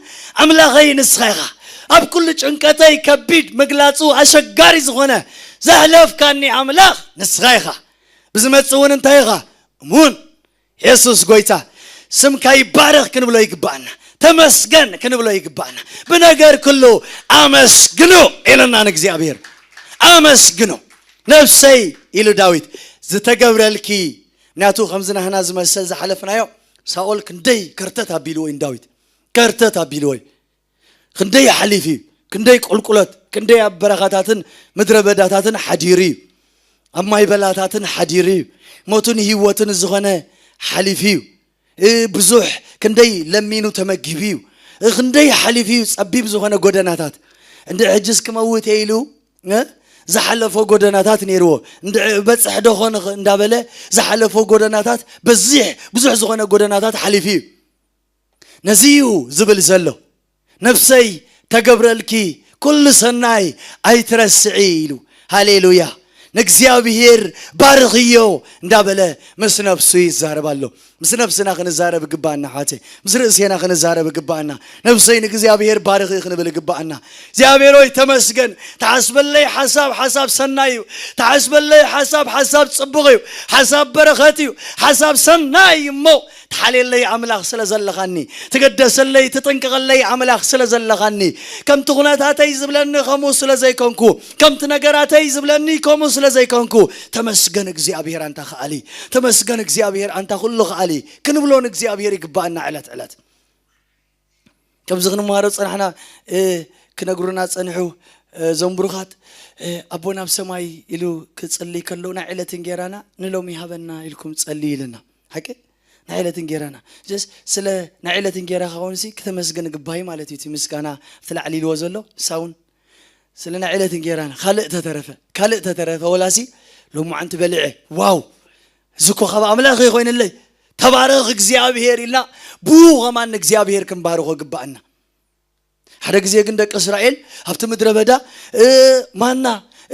ኣምላኸይ ንስኻ ኢኻ ኣብ ኩሉ ጭንቀተይ ከቢድ ምግላጹ ኣሸጋሪ ዝኾነ ዘሕለፍካኒ ኣምላኽ ንስኻ ኢኻ ብዝመጽእ እውን እንታይ ኢኻ እሙን የሱስ ጎይታ ስምካ ይባረኽ ክንብሎ ይግባኣና ተመስገን ክንብሎ ይግባኣና ብነገር ኩሉ ኣመስግኑ ኢለና ንእግዚኣብሔር ኣመስግኑ ነፍሰይ ኢሉ ዳዊት ዝተገብረልኪ ምክንያቱ ከምዚ ናህና ዝመሰል ዝሓለፍናዮ ሳኦል ክንደይ ከርተት ኣቢልዎ እዩ ዳዊት ከርተት ኣቢልዎ እዩ ክንደይ ሓሊፍ እዩ ክንደይ ቁልቁለት ክንደይ ኣብ በረኻታትን ምድረ በዳታትን ሓዲሩ እዩ ኣብ ማይ በላታትን ሓዲሩ እዩ ሞትን ህይወትን ዝኾነ ሓሊፍ እዩ ብዙሕ ክንደይ ለሚኑ ተመጊቡ እዩ ክንደይ ሓሊፍ እዩ ጸቢብ ዝኾነ ጎደናታት እንደ ሕጅስ ክመውት ኢሉ ዝሓለፎ ጎደናታት ነይርዎ በፅሕ ደኾን እንዳበለ ዝሓለፎ ጎደናታት በዚሕ ብዙሕ ዝኾነ ጎደናታት ሓሊፍ እዩ ነዚ እዩ ዝብል ዘሎ ነፍሰይ ተገብረልኪ ኩሉ ሰናይ ኣይትረስዒ ኢሉ ሃሌሉያ ንእግዚኣብሔር ባርኽዮ እንዳበለ ምስ ነፍሱ ይዛረብ ኣሎ ምስ ነፍስና ክንዛረብ ግባኣና ሓወተይ ምስ ርእሴና ክንዛረብ ግባኣና ነፍሰይ ንእግዚኣብሔር ባርኺ ክንብል ግባኣና እግዚኣብሔር ሆይ ተመስገን ተሓስበለይ ሓሳብ ሓሳብ ሰናይ እዩ ተሓስበለይ ሓሳብ ሓሳብ ጽቡቕ እዩ ሓሳብ በረኸት እዩ ሓሳብ ሰናይ እሞ ትሓልየለይ ኣምላኽ ስለ ዘለኻኒ ትግደሰለይ ትጥንቅቐለይ ኣምላኽ ስለ ዘለኻኒ ከምቲ ኩነታተይ ዝብለኒ ከምኡ ስለ ዘይኮንኩ ከምቲ ነገራተይ ዝብለኒ ከምኡ ስለ ዘይኮንኩ ተመስገን እግዚኣብሔር ኣንታ ከኣሊ ተመስገን እግዚኣብሔር ኣንታ ኩሉ ከኣሊ ክንብሎ ንእግዚኣብሔር ይግባኣና ዕለት ዕለት ከምዚ ክንምሃሮ ዝጸናሕና ክነግሩና ጸንሑ እዞም ብሩኻት ኣቦ ናብ ሰማይ ኢሉ ክጽልይ ከሎ ናይ ዕለት እንጌራና ንሎሚ ሃበና ኢልኩም ጸልዩ ኢልና ሓቂ ናይ ዕለት እንጌራና ስ ስለ ናይ ዕለት እንጌራ ከውንሲ ክተመስገን ግባይ ማለት እዩ እቲ ምስጋና እቲ ላዕሊ ኢልዎ ዘሎ ሳውን ስለ ናይ ዕለት እንጌራና ካልእ ተተረፈ ካልእ ተተረፈ ወላሲ ሎማዓንቲ በሊዐ ዋው እዚ እኮ ካብ ኣምላኽ ይኮይንለይ ተባረኽ እግዚኣብሄር ኢልና ብኡ ከማን እግዚኣብሄር ክንባርኾ ግባኣና ሓደ ግዜ ግን ደቂ እስራኤል ኣብቲ ምድረ በዳ ማና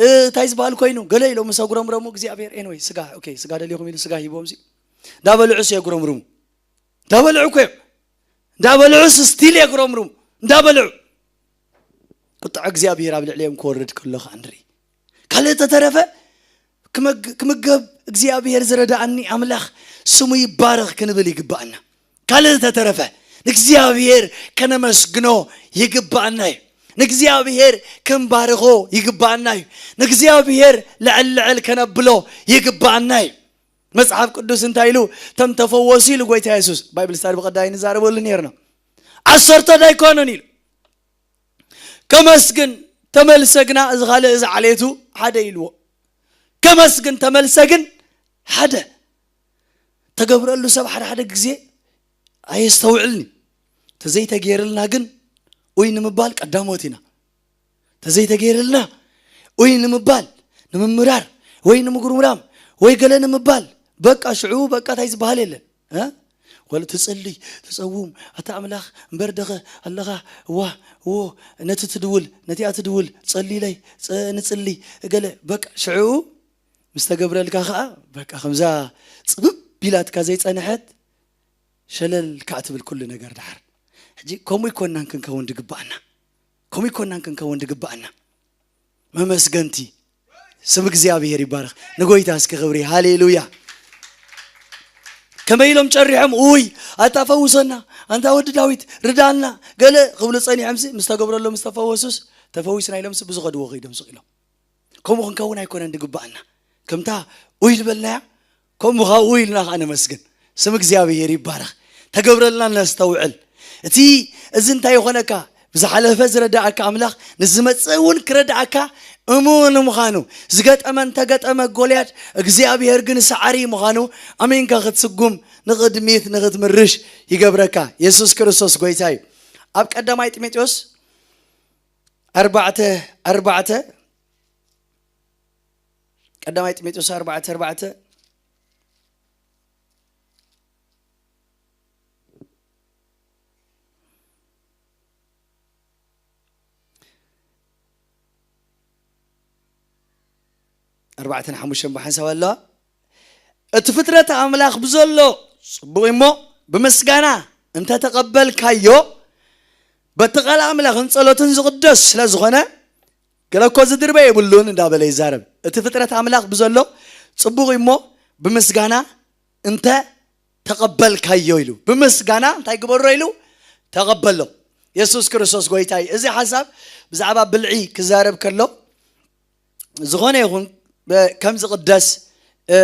እንታይ ዝበሃል ኮይኑ ገለ ኢሎም ምስ ኣጉረምረሙ እግዚኣብሔር ኤንወይ ስጋ ኦኬ ስጋ ደሊኹም ኢሉ ስጋ ሂቦም ሲ እንዳበልዑ ሲ የጉረምርሙ እንዳበልዑ እኮ እዮም እንዳበልዑ ሲ ስቲል የጉረምርሙ እንዳበልዑ ቁጣዕ እግዚኣብሔር ኣብ ልዕሊኦም ክወርድ ከሎ ከዓ ንርኢ ካልእ ተተረፈ ክምገብ እግዚኣብሔር ዝረዳእኒ ኣምላኽ ስሙ ይባረኽ ክንብል ይግባኣና። ካልእ ዝተረፈ ንእግዚኣብሔር ከነመስግኖ ይግባኣና እዩ። ንእግዚኣብሔር ክንባርኾ ይግባኣና እዩ። ንእግዚኣብሔር ልዕል ልዕል ከነብሎ ይግባኣና እዩ። መጽሓፍ ቅዱስ እንታይ ኢሉ? "ተም ተፈወሱ" ኢሉ ጎይታ የሱስ። ባይብል ስታዲ ብቐዳይ ንዛረበሉ ነርና። "ዓሰርተ ዳይኮኑን" ኢሉ። "ከመስግን ተመልሰ ግና" እዚ ካልእ እዚ ዓሌቱ ሓደ ኢልዎ። "ከመስግን ተመልሰ ግን ሓደ" ተገብረሉ ሰብ ሓደ ሓደ ግዜ ኣየስተውዕልኒ። ተዘይተገይርልና ግን ኡይ ንምባል ቀዳሞት ኢና። ተዘይተገይርልና ኡይ ንምባል፣ ንምምራር ወይ ንምጉርምራም ወይ ገለ ንምባል፣ በቃ ሽዑ በቃ እንታይ ዝበሃል የለን። እ? ወለ ትጽልይ፣ ትጸውም፣ ኣታ ኣምላኽ እምበር ደኸ ኣለኻ፣ ዋ፣ ዎ፣ ነቲ ትድውል፣ ነቲኣ ትድውል፣ ጸልይለይ፣ ጸ-፣ ንጽልይ፣ ገለ በቃ ሽዑ ምስ ተገብረልካ ኸኣ በቃ ከምዛ ጽብብ ኢላትካ ዘይጸንሐት ሸለል ከኣ ትብል ኩሉ ነገር ድሓር። ሕጂ ከምኡ ይኮናን ክንከውን ድግባኣና። ከምኡ ይኮናን ክንከውን ድግባኣና። መመስገንቲ ስም እግዚኣብሔር ይባረኽ። ንጎይታ እስኪ ክብሪ። ሃሌሉያ። ከመይ ኢሎም ጨሪሖም? "ውይ ኣታ ፈውሰና፣ ኣንታ ወዲ ዳዊት ርዳና" ገለ ክብሉ ጸኒሖምሲ ምስ ተገብረሎም ምስ ተፈወሱስ፣ "ተፈዊስና" ኢሎምሲ ብዝኸድዎ ከይዶም ስቕ ኢሎም። ከምኡ ክንከውን ኣይኮነን ድግባኣና። ከምታ ኡይ ዝበልናያ ከምኡ ኸዓ ኡይ ኢልና ኸዓ ነመስግን። ስም እግዚኣብሔር ይባረኽ። ተገብረልና ነስተውዕል። እቲ እዚ እንታይ ይኾነካ? ብዝሓለፈ ዝረዳእካ ኣምላኽ ንዝመጽእ እውን ክረዳእካ እሙን ምዃኑ፣ ዝገጠመ እንተገጠመ ጎልያድ እግዚኣብሔር ግን ሰዓሪ ምዃኑ ኣሚንካ ክትስጉም ንቕድሚት ንኽትምርሽ ይገብረካ። የሱስ ክርስቶስ ጎይታ እዩ። ኣብ ቀዳማይ ጢሞቴዎስ ኣርባዕተ ኣርባዕተ፣ ቀዳማይ ጢሞቴዎስ ኣርባዕተ ኣርባዕተ፣ ኣርባዕተን ሓሙሽተን ብሓንሳብ ኣለዋ። እቲ ፍጥረት ኣምላኽ ብዘሎ ጽቡቕ እሞ፣ ብምስጋና እንተተቐበልካዮ፣ በቲ ቃል ኣምላኽን ጸሎትን ዝቕደስ ስለ ዝኾነ፣ ገለ እኮ ዝድርበ የብሉን እንዳበለ ይዛረብ። እቲ ፍጥረት ኣምላኽ ብዘሎ ጽቡቕ እሞ፣ ብምስጋና እንተ ተቐበልካዮ ኢሉ። ብምስጋና እንታይ ግበሮ ኢሉ? ተቐበሎ። የሱስ ክርስቶስ ጎይታ እዩ። እዚ ሓሳብ ብዛዕባ ብልዒ ክዛረብ ከሎ፣ ዝኾነ ይኹን በ-፣ ከም ዝቕደስ፣ እ፣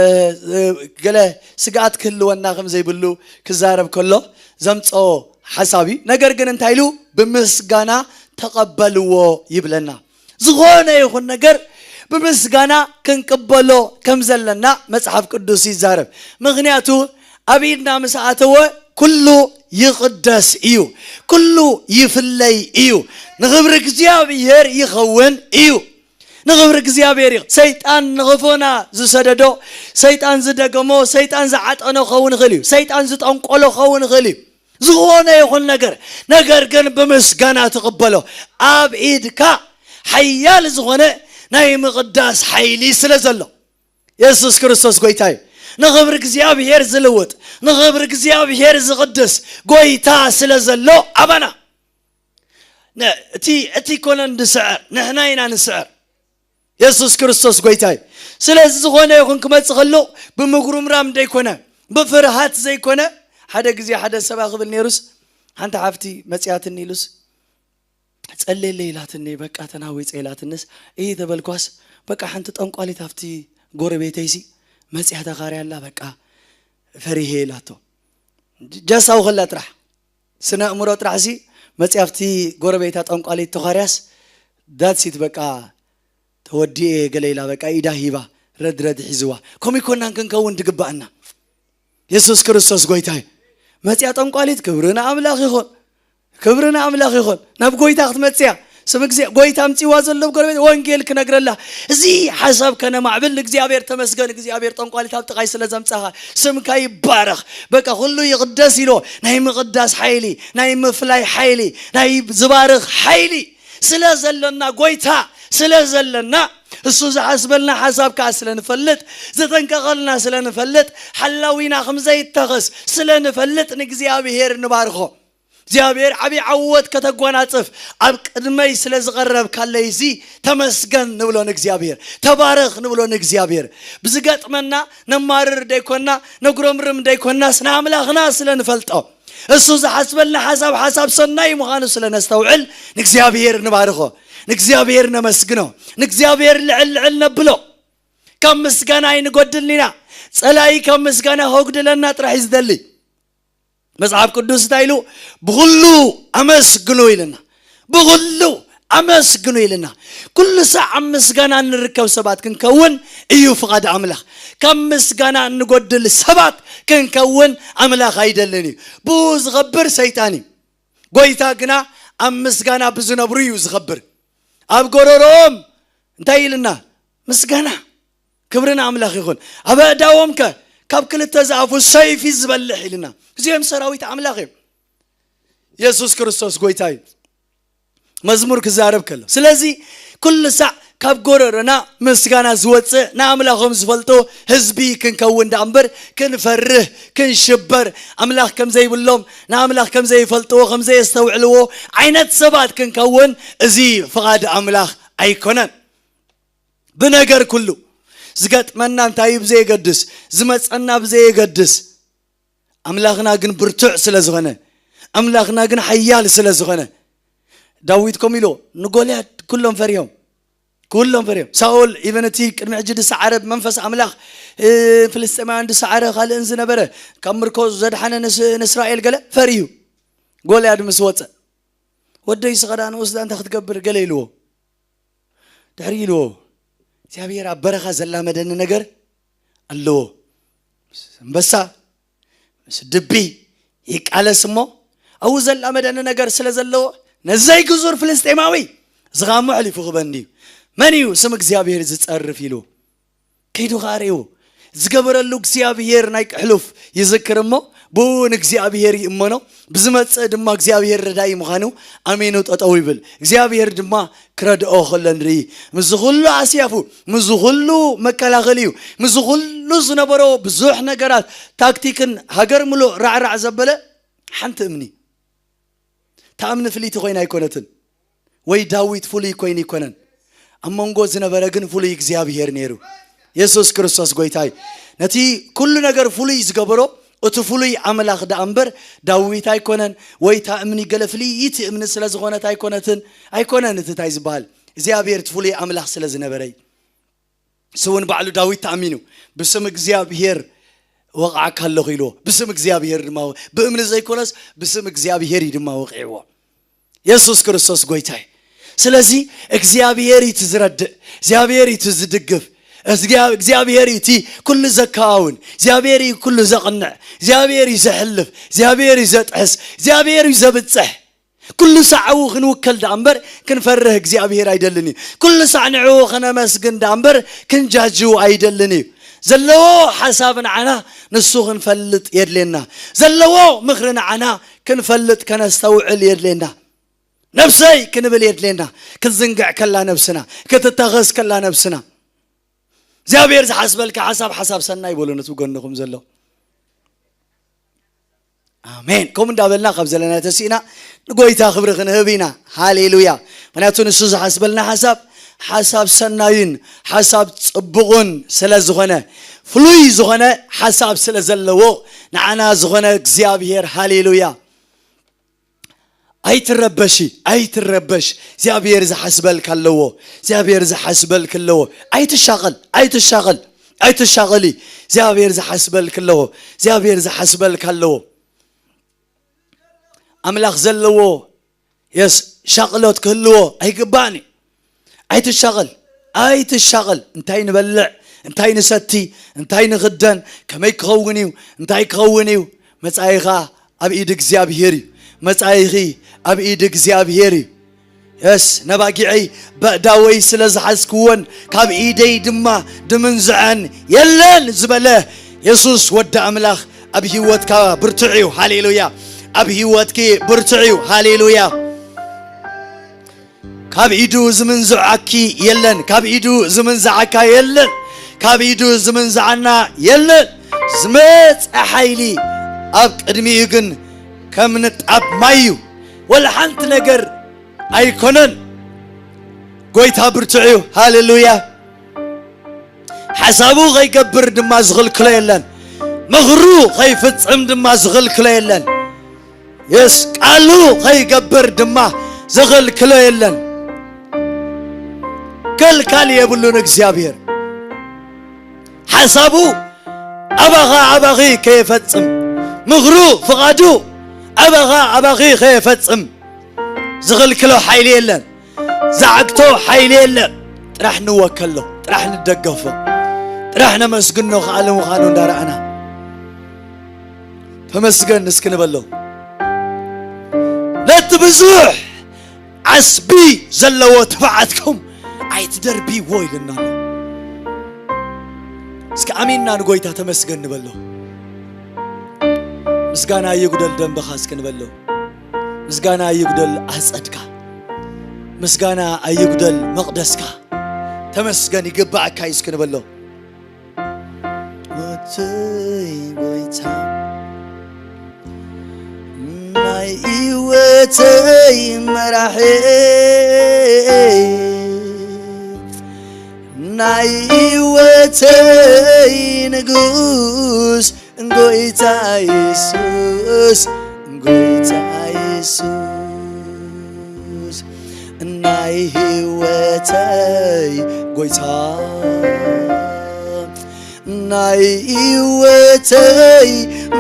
እ፣ ገለ ስግኣት ክህልወና ከም ዘይብሉ ክዛረብ ከሎ ዘምጽኦ ሓሳብ እዩ። ነገር ግን እንታይ ኢሉ? "ብምስጋና ተቐበልዎ" ይብለና። ዝኾነ ይኹን ነገር ብምስጋና ክንቅበሎ ከም ዘለና መጽሓፍ ቅዱስ ይዛረብ። ምኽንያቱ ኣብ ኢድና ምስ ኣተወ ኩሉ ይቕደስ እዩ፣ ኩሉ ይፍለይ እዩ፣ ንኽብሪ እግዚኣብሔር ይኸውን እዩ። ንኽብሪ እግዚኣብሔር እዩ። ሰይጣን ንኽፉና ዝሰደዶ፣ ሰይጣን ዝደገሞ፣ ሰይጣን ዝዓጠኖ ክኸውን ይኽእል እዩ፣ ሰይጣን ዝጠንቆሎ ክኸውን ይኽእል እዩ። ዝኾነ ይኹን ነገር፣ ነገር ግን ብምስጋና ትቕበሎ። ኣብ ኢድካ ሓያል ዝኾነ ናይ ምቕዳስ ሓይሊ ስለ ዘሎ፣ የሱስ ክርስቶስ ጎይታ እዩ። ንኽብሪ እግዚኣብሔር ዝልውጥ፣ ንኽብሪ እግዚኣብሔር ዝቕድስ ጎይታ ስለ ዘሎ ኣባና ነ-፣ እቲ፣ እቲ ኮነ እንድስዕር፣ ንሕና ኢና ንስዕር። የሱስ ክርስቶስ ጎይታ እዩ። ስለዚ ዝኾነ ይኹን ክመጽእ ከሎ ብምጉርምራም ዘይኮነ፣ ብፍርሃት ዘይኮነ፣ ሓደ ግዜ ሓደ ሰባ ክብል ነይሩስ፣ ሓንቲ ሓፍቲ መጽያትኒ ኢሉስ፣ "ጸልየለይ" ኢላትኒ፣ በቃ ተናዊጸ ኢላትንስ፣ እይ ተበልኳስ፣ በቃ ሓንቲ ጠንቋሊት ኣብቲ ጎረቤተይሲ መጽያ ተኻርያ ኣላ፣ በቃ ፈሪሄ ኢላቶ። ጀሳው ከላ ጥራሕ፣ ስነ ኣእምሮ ጥራሕሲ መጽያ ኣብቲ ጎረቤታ ጠንቋሊት ተኻርያስ፣ that's it በቃ ተወዲኤ ገለ ኢላ በቃ ኢዳ ሂባ ረድረድ ሒዝዋ። ከምኡ ይኮናን ክንከውን ትግባኣና። የሱስ ክርስቶስ ጎይታ እዩ። መጽያ ጠንቋሊት፣ ክብሪ ንኣምላኽ ይኹን፣ ክብሪ ንኣምላኽ ይኹን። ናብ ጎይታ ክትመጽያ ስም ግዜ ጎይታ ኣምጺዋ ዘሎ ጎረቤት ወንጌል ክነግረላ። እዚ ሓሳብ ከነማዕብል ንእግዚኣብሔር ተመስገን። እግዚኣብሔር ጠንቋሊት ኣብ ጥቓይ ስለ ዘምጻኻ ስምካ ይባረኽ። በቃ ኩሉ ይቕደስ ኢሎ ናይ ምቕዳስ ሓይሊ፣ ናይ ምፍላይ ሓይሊ፣ ናይ ዝባርኽ ሓይሊ ስለ ዘሎና ጎይታ ስለ ዘለና እሱ ዝሓስበልና ሓሳብ ከኣ ስለ ንፈልጥ፣ ዝጠንቀቐልና ስለ ንፈልጥ፣ ሓላዊና ከም ዘይተኸስ ስለ ንፈልጥ ንእግዚኣብሔር ንባርኾ። እግዚኣብሔር ዓብዪ ዓወት ከተጓናጽፍ ኣብ ቅድመይ ስለ ዝቐረብካለይ እዚ ተመስገን ንብሎ ንእግዚኣብሔር፣ ተባረኽ ንብሎ ንእግዚኣብሔር። ብዝገጥመና ነማርር ደይኮና፣ ነጉረምርም ደይኮናስ ንኣምላኽና ስለ ንፈልጦ፣ እሱ ዝሓስበልና ሓሳብ ሓሳብ ሰናይ ምዃኑ ስለ ነስተውዕል ንእግዚኣብሔር ንባርኾ፣ ንእግዚኣብሔር ነመስግኖ፣ ንእግዚኣብሔር ልዕል ልዕል ነብሎ። ካብ ምስጋና ኣይንጎድልን ኢና። ጸላኢ ካብ ምስጋና ከጉድለና ጥራሕ እዩ ዝደሊ። መጽሓፍ ቅዱስ እንታይ ኢሉ? "ብኹሉ ኣመስግኑ" ኢልና። ብኹሉ ኣመስግኑ ኢልና። ኩሉ ሳዕ ኣብ ምስጋና እንርከብ ሰባት ክንከውን እዩ ፍቓድ ኣምላኽ። ካብ ምስጋና እንጎድል ሰባት ክንከውን ኣምላኽ ኣይደልን እዩ። ብኡ ዝኸብር ሰይጣን እዩ። ጎይታ ግና ኣብ ምስጋና ብዝነብሩ እዩ ዝኸብር። ኣብ ጎረሮኦም እንታይ ኢልና? ምስጋና። ክብሪ ንኣምላኽ ይኹን። ኣብ ኣእዳዎም ከ ካብ ክልተ ዝኣፉ ሰይፊ ዝበልሕ ኢልና። እዚኦም ሰራዊት ኣምላኽ እዮም። የሱስ ክርስቶስ ጎይታ እዩ። መዝሙር ክዛረብ ከሎ። ስለዚ ኩሉ ሳዕ ካብ ጎረሮና ምስጋና ዝወጽእ ንኣምላኾም ዝፈልጡ ህዝቢ ክንከውን ደኣ እምበር ክንፈርህ፣ ክንሽበር፣ ኣምላኽ ከም ዘይብሎም፣ ንኣምላኽ ከም ዘይፈልጥዎ፣ ከም ዘየስተውዕልዎ ዓይነት ሰባት ክንከውን እዚ ፍቓድ ኣምላኽ ኣይኮነን። ብነገር ኩሉ ዝገጥመና እንታይ እዩ ብዘየገድስ፣ ዝመጸና ብዘየገድስ፣ ኣምላኽና ግን ብርቱዕ ስለ ዝኾነ፣ ኣምላኽና ግን ሓያል ስለ ዝኾነ፣ ዳዊት ከምኡ ኢሉ ንጎልያድ ኩሎም ፈሪሆም፣ ኩሎም ፈሪሆም። ሳኦል ኢቨን እቲ ቅድሚ ሕጂ ዝሰዓረ ብመንፈስ ኣምላኽ፣ እ፣ ፍልስጤማውያን ዝሰዓረ ካልእን ዝነበረ ካብ ምርኮ ዘድሓነ ንስ-፣ ንእስራኤል ገለ ፈሪሁ። ጎልያድ ምስ ወጸ፣ "ወደይ ስኸዳ ንኡስ ዳ እንታይ ክትገብር?" ገለ ኢልዎ። ድሕሪ ኢልዎ፣ እግዚኣብሔር ኣብ በረኻ ዘላመደኒ ነገር ኣለዎ። ምስ ኣንበሳ፣ ምስ ድቢ ይቃለስ እሞ፣ ኣብኡ ዘላመደኒ ነገር ስለ ዘለዎ፣ ነዘይ ግዙር ፍልስጤማዊ፣ እዚ ኸኣ እሞ ኣሕሊፉ ክበኒ እዩ። መን እዩ ስም እግዚኣብሔር ዝጸርፍ ኢሉ? ከይዱ ኸኣ ርእይዎ። ዝገበረሉ እግዚኣብሔር ናይ ክሕሉፍ ይዝክር እሞ፣ ብኡ ንእግዚኣብሔር ይእመኖ። ብዝመጽእ ድማ እግዚኣብሔር ረዳኢ ምዃኑ ኣሚኑ ጠጠው ይብል። እግዚኣብሔር ድማ ክረድኦ ከሎ ንርኢ። ምስዚ ኩሉ ኣስያፉ፣ ምስዚ ኩሉ መከላኸሊኡ፣ ምስዚ ኩሉ ዝነበሮ ብዙሕ ነገራት፣ ታክቲክን ሃገር ምሉእ ራዕራዕ ዘበለ ሓንቲ እምኒ። እታ እምኒ ፍልይቲ ኮይና ኣይኮነትን፣ ወይ ዳዊት ፍሉይ ኮይኑ ኣይኮነን። ኣብ መንጎ ዝነበረ ግን ፍሉይ እግዚኣብሔር ነይሩ። የሱስ ክርስቶስ ጎይታ እዩ። ነቲ ኩሉ ነገር ፍሉይ ዝገበሮ እቲ ፍሉይ ኣምላኽ ደኣ እምበር ዳዊት ኣይኮነን፣ ወይ እታ እምኒ ገለ ፍልይቲ እምኒ ስለ ዝኾነት ኣይኮነትን፣ ኣይኮነን እቲ እንታይ ዝበሃል። እግዚኣብሔር እቲ ፍሉይ ኣምላኽ ስለ ዝነበረ እዩ። እሱ እውን ባዕሉ ዳዊት ተኣሚኑ፣ "ብስም እግዚኣብሔር ወቕዓካ ኣለኹ" ኢልዎ። ብስም እግዚኣብሔር ድማ ወ-፣ ብእምኒ ዘይኮነስ ብስም እግዚኣብሔር እዩ ድማ ወቒዕዎ። የሱስ ክርስቶስ ጎይታ እዩ። ስለዚ እግዚኣብሔር እዩ እቲ ዝረድእ፣ እግዚኣብሔር እዩ እቲ ዝድግፍ፣ እግዚኣብ-፣ እግዚኣብሔር እዩ እቲ ኩሉ ዘከዋውን፣ እግዚኣብሔር እዩ ኩሉ ዘቕንዕ፣ እግዚኣብሔር እዩ ዘሕልፍ፣ እግዚኣብሔር እዩ ዘጥሕስ፣ እግዚኣብሔር እዩ ዘብጽሕ። ኩሉ ሳዕ ኣብኡ ክንውከል ደኣ እምበር ክንፈርህ እግዚኣብሔር ኣይደልን እዩ። ኩሉ ሳዕ ንዕኡ ከነመስግን ደኣ እምበር ክንጃጅው ኣይደልን እዩ። ዘለዎ ሓሳብ ንዓና ንሱ ክንፈልጥ የድልየና። ዘለዎ ምኽሪ ንዓና ክንፈልጥ ከነስተውዕል የድልየና። ነብሰይ ክንብል የድልየና። ክትዝንግዕ ከላ ነብስና፣ ክትታኸስ ከላ ነብስና። እግዚኣብሔር ዝሓስበልካ ሓሳብ፣ ሓሳብ ሰናይ በሉ ነቲ ጎንኹም ዘሎ። ኣሜን። ከምኡ እንዳበልና ካብ ዘለና ተሲእና ንጎይታ ክብሪ ክንህብ ኢና። ሃሌሉያ። ምክንያቱ ንሱ ዝሓስበልና ሓሳብ፣ ሓሳብ ሰናይን ሓሳብ ጽቡቕን ስለ ዝኾነ፣ ፍሉይ ዝኾነ ሓሳብ ስለ ዘለዎ፣ ንዓና ዝኾነ እግዚኣብሔር፣ ሃሌሉያ። ኣይትረበሺ፣ ኣይትረበሽ። እግዚኣብሔር ዝሓስበልካ ኣለዎ። እግዚኣብሔር ዝሓስበልክ ኣለዎ። ኣይትሻቐል፣ ኣይትሻቐል፣ ኣይትሻቐሊ። እግዚኣብሔር ዝሓስበልክ ኣለዎ። እግዚኣብሔር ዝሓስበልካ ኣለዎ። ኣምላኽ ዘለዎ የስ ሻቕሎት ክህልዎ ኣይግባእን እዩ። ኣይትሻቐል፣ ኣይትሻቐል። እንታይ ንበልዕ፣ እንታይ ንሰቲ፣ እንታይ ንኽደን፣ ከመይ ክኸውን እዩ፣ እንታይ ክኸውን እዩ? መጻኢኻ ኣብ ኢድ እግዚኣብሔር እዩ። መጻኢኺ ኣብ ኢድ እግዚኣብሔር እዩ። የስ ነባጊዐይ በእዳወይ ስለ ዝሓዝክወን ካብ ኢደይ ድማ ድምንዝዐን የለን ዝበለ የሱስ ወዲ ኣምላኽ ኣብ ህይወትካ ብርቱዕ እዩ። ሃሌሉያ። ኣብ ህይወትኪ ብርቱዕ እዩ። ሃሌሉያ። ካብ ኢዱ ዝምንዝዓኪ የለን፣ ካብ ኢዱ ዝምንዝዓካ የለን፣ ካብ ኢዱ ዝምንዝዓና የለን። ዝመጸ ሓይሊ ኣብ ቅድሚኡ ግን ከም ንጣብ ማይ እዩ፣ ወላ ሓንቲ ነገር ኣይኮነን። ጎይታ ብርቱዕ እዩ። ሃሌሉያ። ሓሳቡ ኸይገብር ድማ ዝኽልክሎ የለን። ምኽሩ ኸይፍጽም ድማ ዝኽልክሎ የለን። የስ፣ ቃሉ ኸይገብር ድማ ዝኽልክሎ የለን። ከልካል የብሉን እግዚኣብሔር። ሓሳቡ ኣባኻ ኣባኺ ከይፈጽም፣ ምኽሩ ፍቓዱ ኣባኻ ኣባኺ ከይፈጽም ዝኽልክሎ ሓይሊ የለን። ዝዓግቶ ሓይሊ የለን። ጥራሕ ንወከሎ፣ ጥራሕ ንደገፎ፣ ጥራሕ ነመስግኖ ከኣ ለምዃኑ እንዳረኣና ተመስገን እስኪ ንበሎ። ነቲ ብዙሕ ዓስቢ ዘለዎ ትብዓትኩም ኣይትደርብይዎ ኢልና ኣሎ። እስኪ ኣሚንና ንጎይታ ተመስገን ንበሎ። ምስጋና ይጉደል ደንበኻ እስኪ ንበሎ። ምስጋና ይጉደል ኣጸድካ። ምስጋና ኣይጉደል መቕደስካ። ተመስገን ይግባእካ እዩ እስኪ ንበሎ። ወተይ ጎይታ ናይ ህይወተይ መራሒ ናይ ህይወተይ ንጉስ ጎይታ የሱስ ጎይታ የሱስ ናይ ህይወተይ ጎይታ ናይ ህይወተይ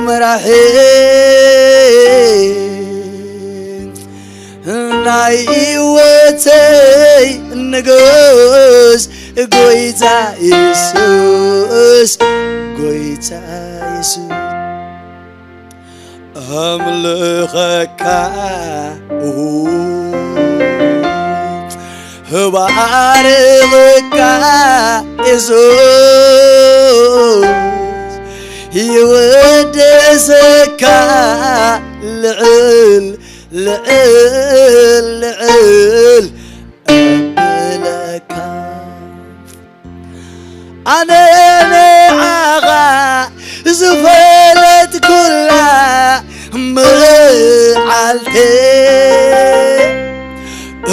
መራሒ ናይ ህይወተይ ንጉስ ጎይታ የሱስ ጎይታ የሱስ ኣምልኸካ እባርኸካ የሱስ ይወደሰካ ልዕል ልዕል ልዕል እብለካ ኣነ ንዓኻ ዝፈለጥኩላ መዓልቲ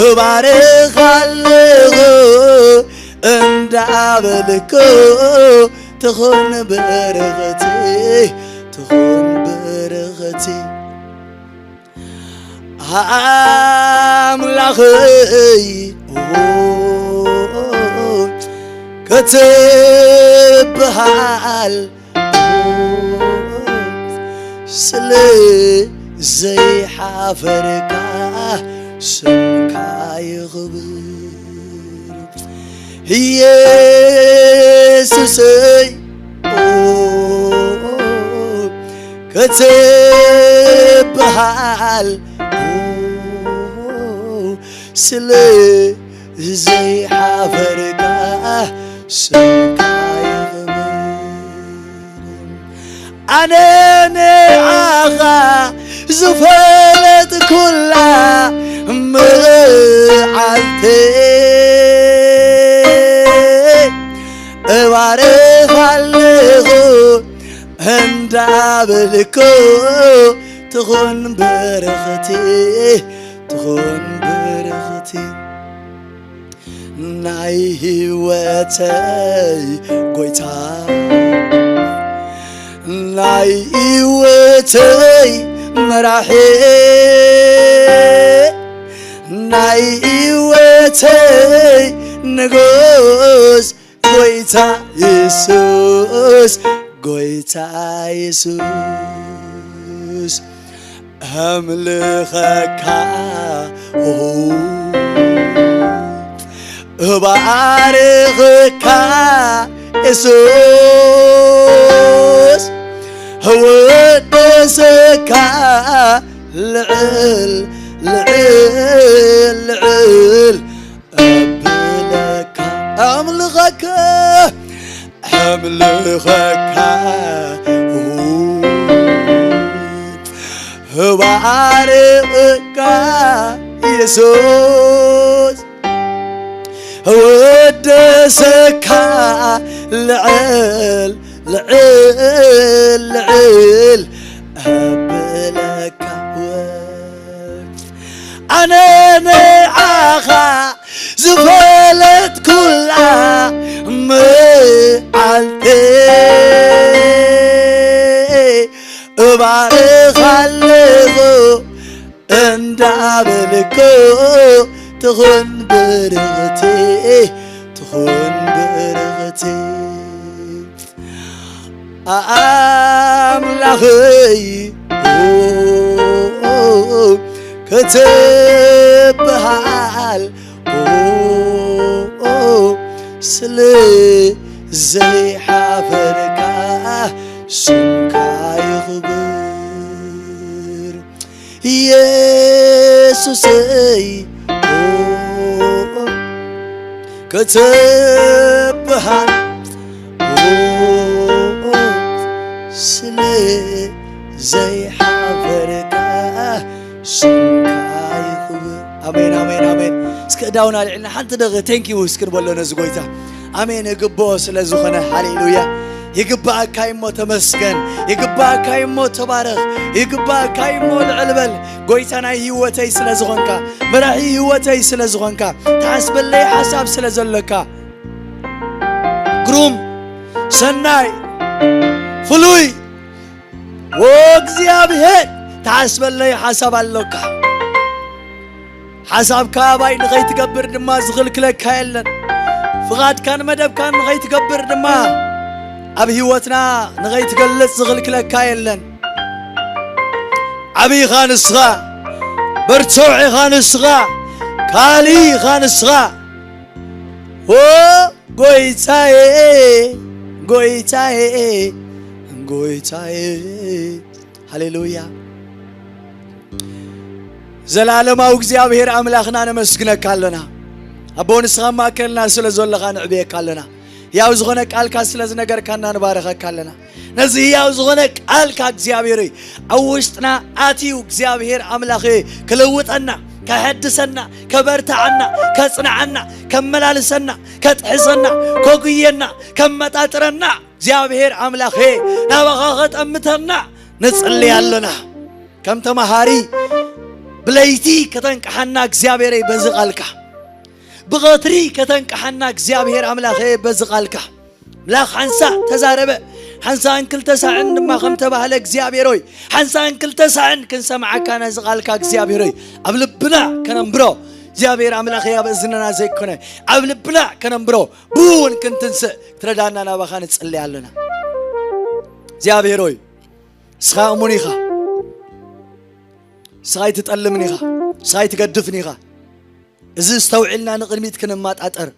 እባርኻ ኣለኹ እንዳበልኩ ትኹን በረኸቲ ትኹን በረኸቲ ኣምላኸይ ክትበሃል ስለ ዘይሓፈርካ ስምካ ይኽብር። ኢየሱሰይ ክትበሃል ስለ ዘይሓፈርካ ስምካ ይኽብር። ኣነ ንዓኻ ዝፈለጥኩላ መዓልቲ እባርኻ ኣለኹ እንዳበልኩ ትኹን በረኸቲ ትኹን በረኸቲ ናይ ህይወተይ ጎይታ ናይ ህይወተይ መራሒ ናይ ህይወተይ ንጉስ ጎይታ የሱስ ጎይታ የሱስ ኣምልኸካ እባርኸካ የሱስ እወደሰካ ልዕል ልዕል ልዕል እብለካ ኣምልኸካ ኣምልኸካ እባርኸካ የሱስ እወደሰካ ልዕል ልዕል ልዕል እብለካ ኣኻ ዝፈለጥኩላ መዓልቲ እባርኻ ኣለኹ እንዳበልኩ ትኹን ብርኽቲ ትኹን ብርኽቲ ኣምላኸይ ክትበሃል ስለ ዘይሓፈርካ ስምካ ይኽብር ኢየሱሰይ ክትበሃል ስለ ዘይሓፈርካ ስምካ ይኽብር። ኣሜን፣ ኣሜን፣ ኣሜን። እስኪ እዳውና ልዕልና ሓንቲ ደቂ ቴንኪው እስኪ ንበሎ ነዚ ጎይታ። ኣሜን። ይግብኦ ስለ ዝኾነ ሃሌሉያ። ይግባኣካ እሞ ተመስገን፣ ይግባኣካ እሞ ተባረኽ፣ ይግባኣካ እሞ ልዕል በል። ጎይታ ናይ ህይወተይ ስለ ዝኾንካ፣ መራሒ ህይወተይ ስለ ዝኾንካ፣ ተሓስበለይ ሓሳብ ስለ ዘለካ፣ ግሩም፣ ሰናይ፣ ፍሉይ፣ ዎ እግዚኣብሔር፣ ተሓስበለይ ሓሳብ ኣሎካ። ሓሳብካ ኣባይ ንኸይትገብር ድማ ዝኽልክለካ የለን። ፍቓድካን መደብካን ንኸይትገብር ድማ ኣብ ህይወትና ንኸይትገልጽ ዝኽልክለካ የለን። ዓቢ ኢኻ ንስኻ፣ በርትዕ ኢኻ ንስኻ፣ ካልእ ኢኻ ንስኻ። ዎ ጎይታዬ፣ ጎይታዬ፣ ጎይታዬ። ሃሌሉያ። ዘላለማዊ እግዚኣብሔር ኣምላኽና ነመስግነካ ኣለና። ኣቦ ንስኻ ኣብ ማእከልና ስለ ዘለኻ ንዕብየካ ኣለና። ሕያው ዝኾነ ቃልካ ስለ ዝነገርካና ንባረኸካ ኣለና። ነዚ ሕያው ዝኾነ ቃልካ እግዚኣብሔር ሆይ፣ ኣብ ውሽጥና ኣትዩ እግዚኣብሔር ኣምላኽ ሆይ፣ ክልውጠና፣ ከሐድሰና፣ ከበርትዓና፣ ከጽንዓና፣ ከመላልሰና፣ ከጥሕሰና፣ ከጉየና፣ ከመጣጥረና እግዚኣብሔር ኣምላኽ ሆይ፣ ናባኻ ከጠምተና ንጽሊ ኣለና። ከም ተማሃሪ ብለይቲ ከተንቅሓና እግዚኣብሔር ሆይ በዚ ቃልካ፣ ብቐትሪ ከተንቅሓና እግዚኣብሔር ኣምላኽ ሆይ በዚ ቃልካ። ኣምላኽ ሓንሳእ ተዛረበ፣ ሓንሳእን ክልተ ሳዕን ድማ ከም ተባህለ እግዚኣብሔር ሆይ፣ ሓንሳእን ክልተ ሳዕን ክንሰምዓካ ነዚ ቃልካ እግዚኣብሔር ሆይ፣ ኣብ ልብና ከነንብሮ እግዚኣብሔር ኣምላኽ ሆይ፣ ኣብ እዝንና ዘይኮነ ኣብ ልብና ከነንብሮ፣ ብኡ እውን ክንትንስእ ክትረዳና ናባኻ ንጽሊ ኣለና። እግዚኣብሔር ሆይ፣ ንስኻ እሙን ኢኻ፣ ንስኻ ኣይትጠልምን ኢኻ፣ ንስኻ ኣይትገድፍን ኢኻ። እዚ ኣስተውዒልና ንቕድሚት ክንመጣጠር፣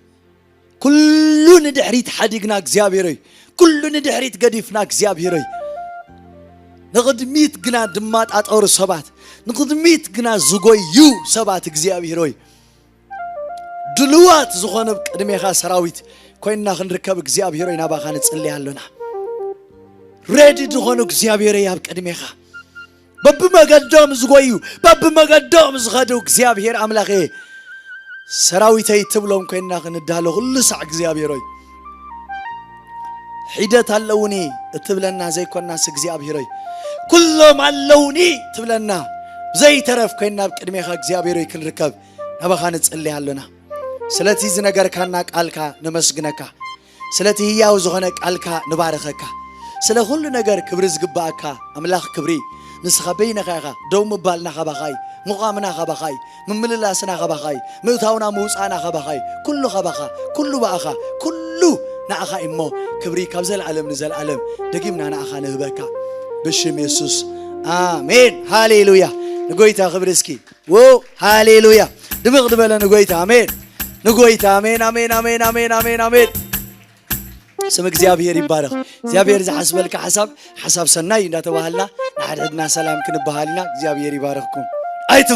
ኩሉ ንድሕሪት ሓዲግና እግዚኣብሔር ሆይ፣ ኩሉ ንድሕሪት ገዲፍና እግዚኣብሔር ሆይ፣ ንቕድሚት ግና ድመጣጠሩ ሰባት፣ ንቕድሚት ግና ዝጎዩ ሰባት እግዚኣብሔር ሆይ፣ ድሉዋት ዝኾኑ ኣብ ቅድሜኻ ሰራዊት ኮይንና ክንርከብ እግዚኣብሔር ሆይ ናባኻ ንጽሊ ኣሎና። ሬዲ ዝኾኑ እግዚኣብሔር ሆይ ኣብ ቅድሜኻ በብመገዶም ዝጎዩ፣ በብመገዶም ዝኸዱ እግዚኣብሔር ኣምላኸ፣ ሰራዊተይ ትብሎም ኮይንና ክንዳሎ ኩሉ ሳዕ እግዚኣብሔር ሆይ፣ ሒደት ኣለውኒ እትብለና ዘይኮናስ እግዚኣብሔር ሆይ፣ ኩሎም ኣለውኒ ትብለና ዘይተረፍ ኮይንና ኣብ ቅድሜኻ እግዚኣብሔር ሆይ ክንርከብ ናባኻ ንጽሊ ኣሎና። ስለቲ ዝነገርካና ቃልካ ነመስግነካ። ስለቲ ህያው ዝኾነ ቃልካ ንባርኸካ። ስለ ኩሉ ነገር ክብሪ ዝግባኣካ ኣምላኽ ክብሪ። ንስኻ በይንኻ ኢኻ። ደው ምባልና ካባኻ እዩ። ምቋምና ካባኻ እዩ። ምምልላስና ካባኻ እዩ። ምእታውና ምውጻእና ካባኻ እዩ። ኩሉ ካባኻ፣ ኩሉ ብኣኻ፣ ኩሉ ንኣኻ እዩ እሞ ክብሪ ካብ ዘለኣለም ንዘለኣለም ደጊምና ንኣኻ ንህበካ። ብሽም የሱስ ኣሜን። ሃሌሉያ። ንጎይታ ክብሪ እስኪ። ዎ ሃሌሉያ። ድምቕ ዝበለ ንጎይታ ኣሜን። ንጎይታ ኣሜን፣ ኣሜን፣ ኣሜን፣ ኣሜን፣ ኣሜን፣ ኣሜን። ስም እግዚኣብሔር ይባረኽ። እግዚኣብሔር ዝሓስበልካ ሓሳብ፣ ሓሳብ ሰናይ እዩ እንዳተባሃልና ንሓድሕድና ሰላም ክንበሃል ኢና። እግዚኣብሔር ይባረኽኩም። ኣይት